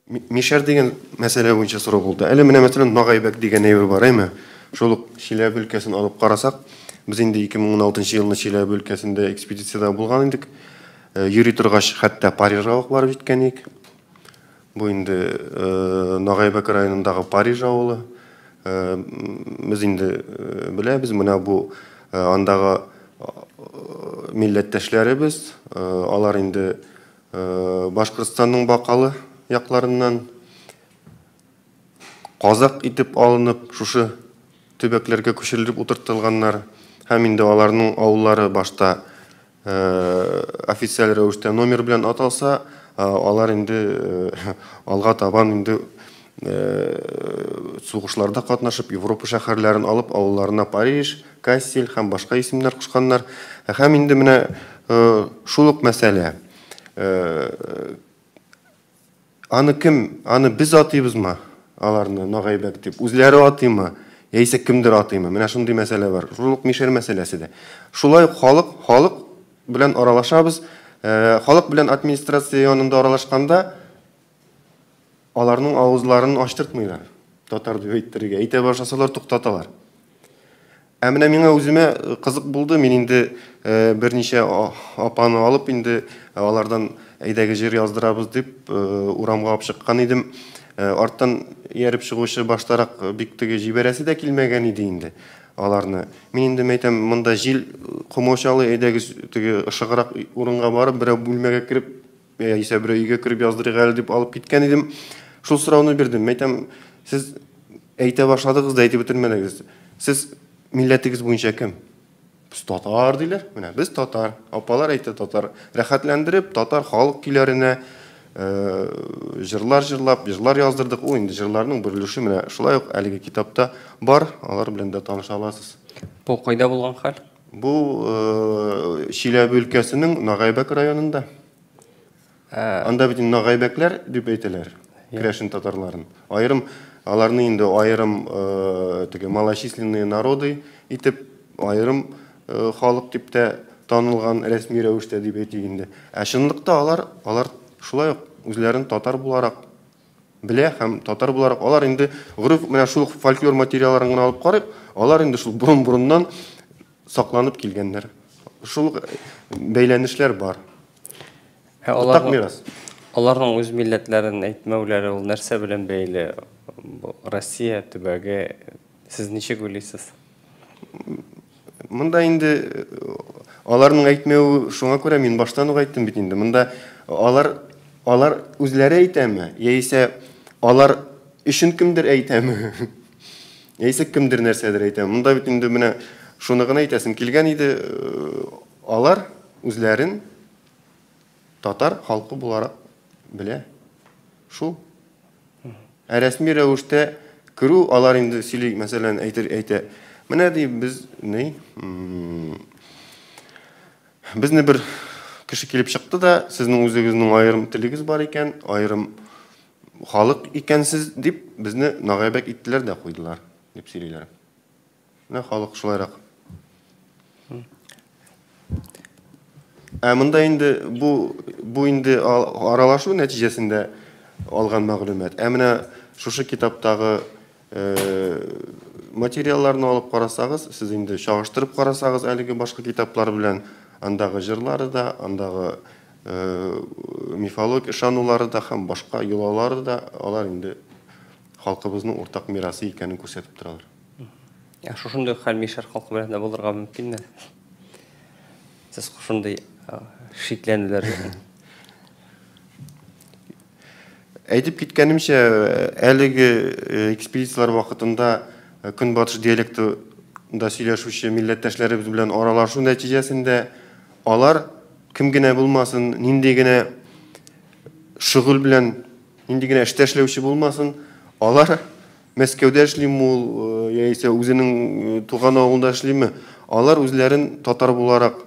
Мишәр дигән мәсьәлә буенча сорау булды. Әле менә мәсәлән Нагайбәк дигән әйбер бар, әйме? Шул ук Чиләбе өлкәсен алып карасак, без инде 2016 елны Чиләбе өлкәсендә экспедициядә булган идек. Йөри торгач, хәтта Парижга ук барып җиткән идек. Бу инде Нагайбәк районындагы Париж авылы. Без инде беләбез, менә бу андагы милләттәшләребез, алар инде Башкортстанның Бакалы якларыннан казак итеп алынып, шушы төбәкләргә күчерелеп утыртылганнар. Һәм инде аларның авыллары башта официаль рәвештә номер белән аталса, алар инде алга табан инде сугышларда катнашып, Европа шәһәрләрен алып, авылларына Париж, Кассель һәм башка исемнәр кушканнар. Һәм инде менә шул ук мәсьәлә. Аны кем, аны без атыйбызмы, аларны Нагайбәк дип, үзләре атыймы, яисә кемдер атыймы? Менә шундый мәсьәлә бар. Шул ук мишәр мәсьәләсе дә. Шулай ук халык, халык белән аралашабыз. Халык белән администрация янында аралашканда аларның авызларын ачтыртмыйлар. Татар дип әйттерергә. Әйтә башласалар, туктаталар. Ә менә миңа үземә кызык булды, мин инде берничә апаны алып инде алардан әйдәге җыр яздырабыз дип урамга алып чыккан идем. Арттан ияреп чыгучы баштарак бик теге җибәрәсе дә килмәгән иде инде аларны. Мин инде мәйтәм, монда җил комачаулый, әйдәгез теге ышыграк урынга барып, берәү бүлмәгә кереп, яисә берәү өйгә кереп яздырыйк әле дип алып киткән идем. Шул сорауны бирдем. Мәйтәм, сез әйтә башладыгыз да әйтеп бетермәдегез. Сез милләтегез буенча кем? Без татар диләр. Менә без татар. Апалар әйтә татар. Рәхәтләндереп татар халык көйләренә җырлар җырлап, җырлар яздырдык. Ул инде җырларның бер өлеше менә шулай ук әлеге китапта бар. Алар белән дә таныша аласыз. Бу кайда булган хәл? Бу Чиләбе өлкәсенең Нагайбәк районында. Анда бит нагайбәкләр дип әйтәләр, керәшен татарларын. Аерым аларны инде аерым теге малочисленные народы итеп аерым халык дип тә танылган рәсми рәвештә дип әйтик инде. Ә чынлыкта алар алар шулай ук үзләрен татар буларак белә һәм татар буларак алар инде гореф менә шул фольклор материалларын гына алып карыйк, алар инде шул борын-борыннан сакланып килгәннәр. Шул бәйләнешләр бар. Ә аларның, мирас. Аларның үз милләтләрен әйтмәүләре ул нәрсә белән бәйле? Россия төбәге, сез ничек уйлыйсыз? Монда инде аларның әйтмәве шуңа күрә мин баштан ук әйттем бит инде. Монда алар алар үзләре әйтәме, яисә алар өчен кемдер әйтәме? Яисә кемдер нәрсәдер әйтә. Монда бит инде менә шуны гына әйтәсем килгән иде. Алар үзләрен татар халкы буларак белә. Шул. Ә рәсми рәвештә керү, алар инде сөйли, мәсәлән, әйтер, әйтә. Менә ди без ни, безне бер кеше килеп чыкты да, сезнең үзегезнең аерым телегез бар икән, аерым халык икәнсез дип безне нагайбәк иттеләр дә куйдылар, дип сөйлиләр. Менә халык шулайрак. Ә монда инде бу бу инде аралашу нәтиҗәсендә алган мәгълүмат. Ә менә шушы китаптагы материалларны алып карасагыз, сез инде чагыштырып карасагыз әлеге башка китаплар белән, андагы җырлары да, андагы мифологик ышанулары да һәм башка йолалары да, алар инде халкыбызның уртак мирасы икәнен күрсәтеп торалар. Ә шушындый хәл мишәр халкы белән дә булырга мөмкинме? Сез шундый шикләнүләр. Әйтеп киткәнемчә, әлеге экспедицияләр вакытында көнбатыш диалектында сөйләшүче милләттәшләребез белән аралашу нәтиҗәсендә алар кем генә булмасын, нинди генә шөгыль белән, нинди генә эштә эшләүче булмасын, алар Мәскәүдә эшлиме ул, яисә үзенең туган авылында эшлиме, алар үзләрен татар буларак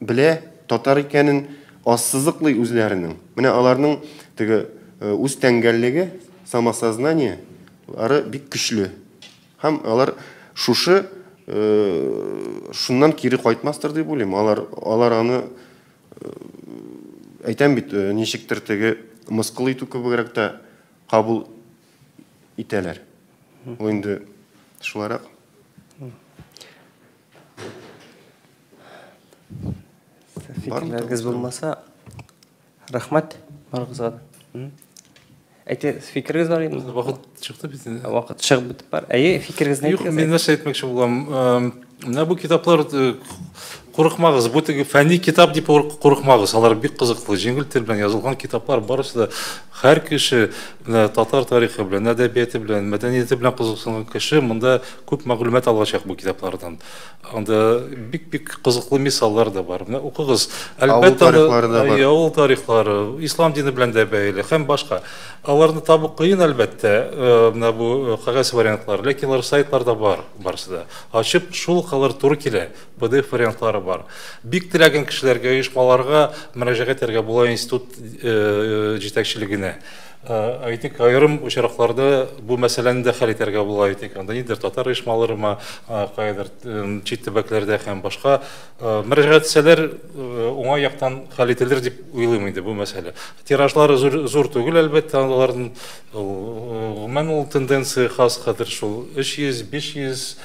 белә, татар икәнен ассызыклый үзләренең. Менә аларның теге үз тәңгәллеге, самосознание лары бик көчле. Һәм алар шушы шуннан кире кайтмастыр дип уйлыйм. Алар алар аны әйтәм бит, ничектер теге мыскыл итү кебегрәк тә кабул итәләр. Ул инде шулайрак. Фикерләрегез булмаса, рәхмәт барыгызга да. Әйтә, фикерегез бар идеме? Вакыт чыкты бит инде. Вакыт чыгып бетеп бар. Әйе, фикерегезне Юк, мин нәрсә әйтмәкче булам. Менә бу китаплар курыкмагыз, бу теге фәнни китап дип курыкмагыз. Алар бик кызыклы, җиңел тел белән язылган китаплар барысы да һәр кеше менә татар тарихы белән, әдәбияты белән, мәдәнияте белән кызыксынган кеше монда күп мәгълүмат алачак бу китаплардан. Анда бик-бик кызыклы мисаллар да бар. Менә укыгыз. Әлбәттә, тарихлары да бар. Авыл тарихлары, ислам дине белән дә бәйле һәм башка. Аларны табу кыен, әлбәттә, менә бу кәгазь вариантлар, ләкин алар сайтларда бар, барысы да. Ачып, шул ук алар туры килә. PDF вариантлары бар. Бик теләгән кешеләргә, оешмаларга мөрәҗәгать итәргә була институт җитәкчелегенә. Әйтик, аерым очракларда бу мәсьәләне дә хәл итәргә була, әйтик, анда нидер татар оешмаларымы, каядыр чит төбәкләрдә һәм башка мөрәҗәгать итсәләр, уңай яктан хәл ителер дип уйлыйм инде бу мәсьәлә. Тиражлары зур, зур түгел, әлбәттә, аларның гомумән ул тенденция хас хәзер шул 300, 500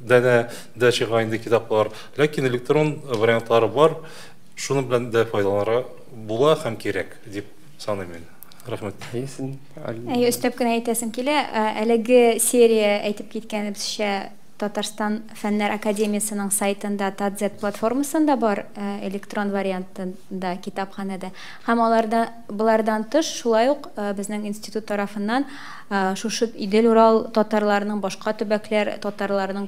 данә дә чыга инде китаплар. Ләкин электрон вариантлары бар, шуның белән дә файдаланырга була һәм кирәк дип саныйм мин. Рәхмәт. Әйе, өстәп кенә әйтәсем килә, әлеге серия әйтеп киткәнебезчә Татарстан Фәннәр академиясенең сайтында Татзет платформасында бар, электрон вариантында китапханәдә. Һәм аларда болардан тыш шулай ук безнең институт тарафыннан шушы Идел-Урал татарларының, башка төбәкләр татарларының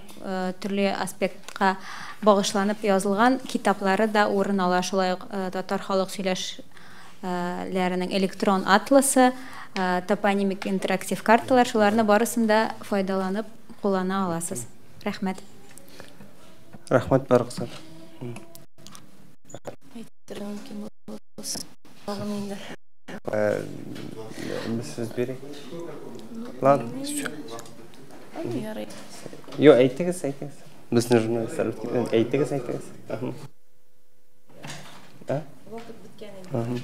төрле аспектка багышланып язылган китаплары да урын ала. Шулай ук татар халык сөйләш ләренең электрон атласы, топонимик интерактив карталар, шуларны барысын да файдаланып куллана аласыз. Рәхмәт. Рәхмәт барыгызга. Әйтергә мөмкин булса, тагын инде. Без сүз бирик. Ладно. Ярый. Юк, әйтегез, әйтегез. Безне журналистлар әйтегез, әйтегез. Вакыт беткән инде.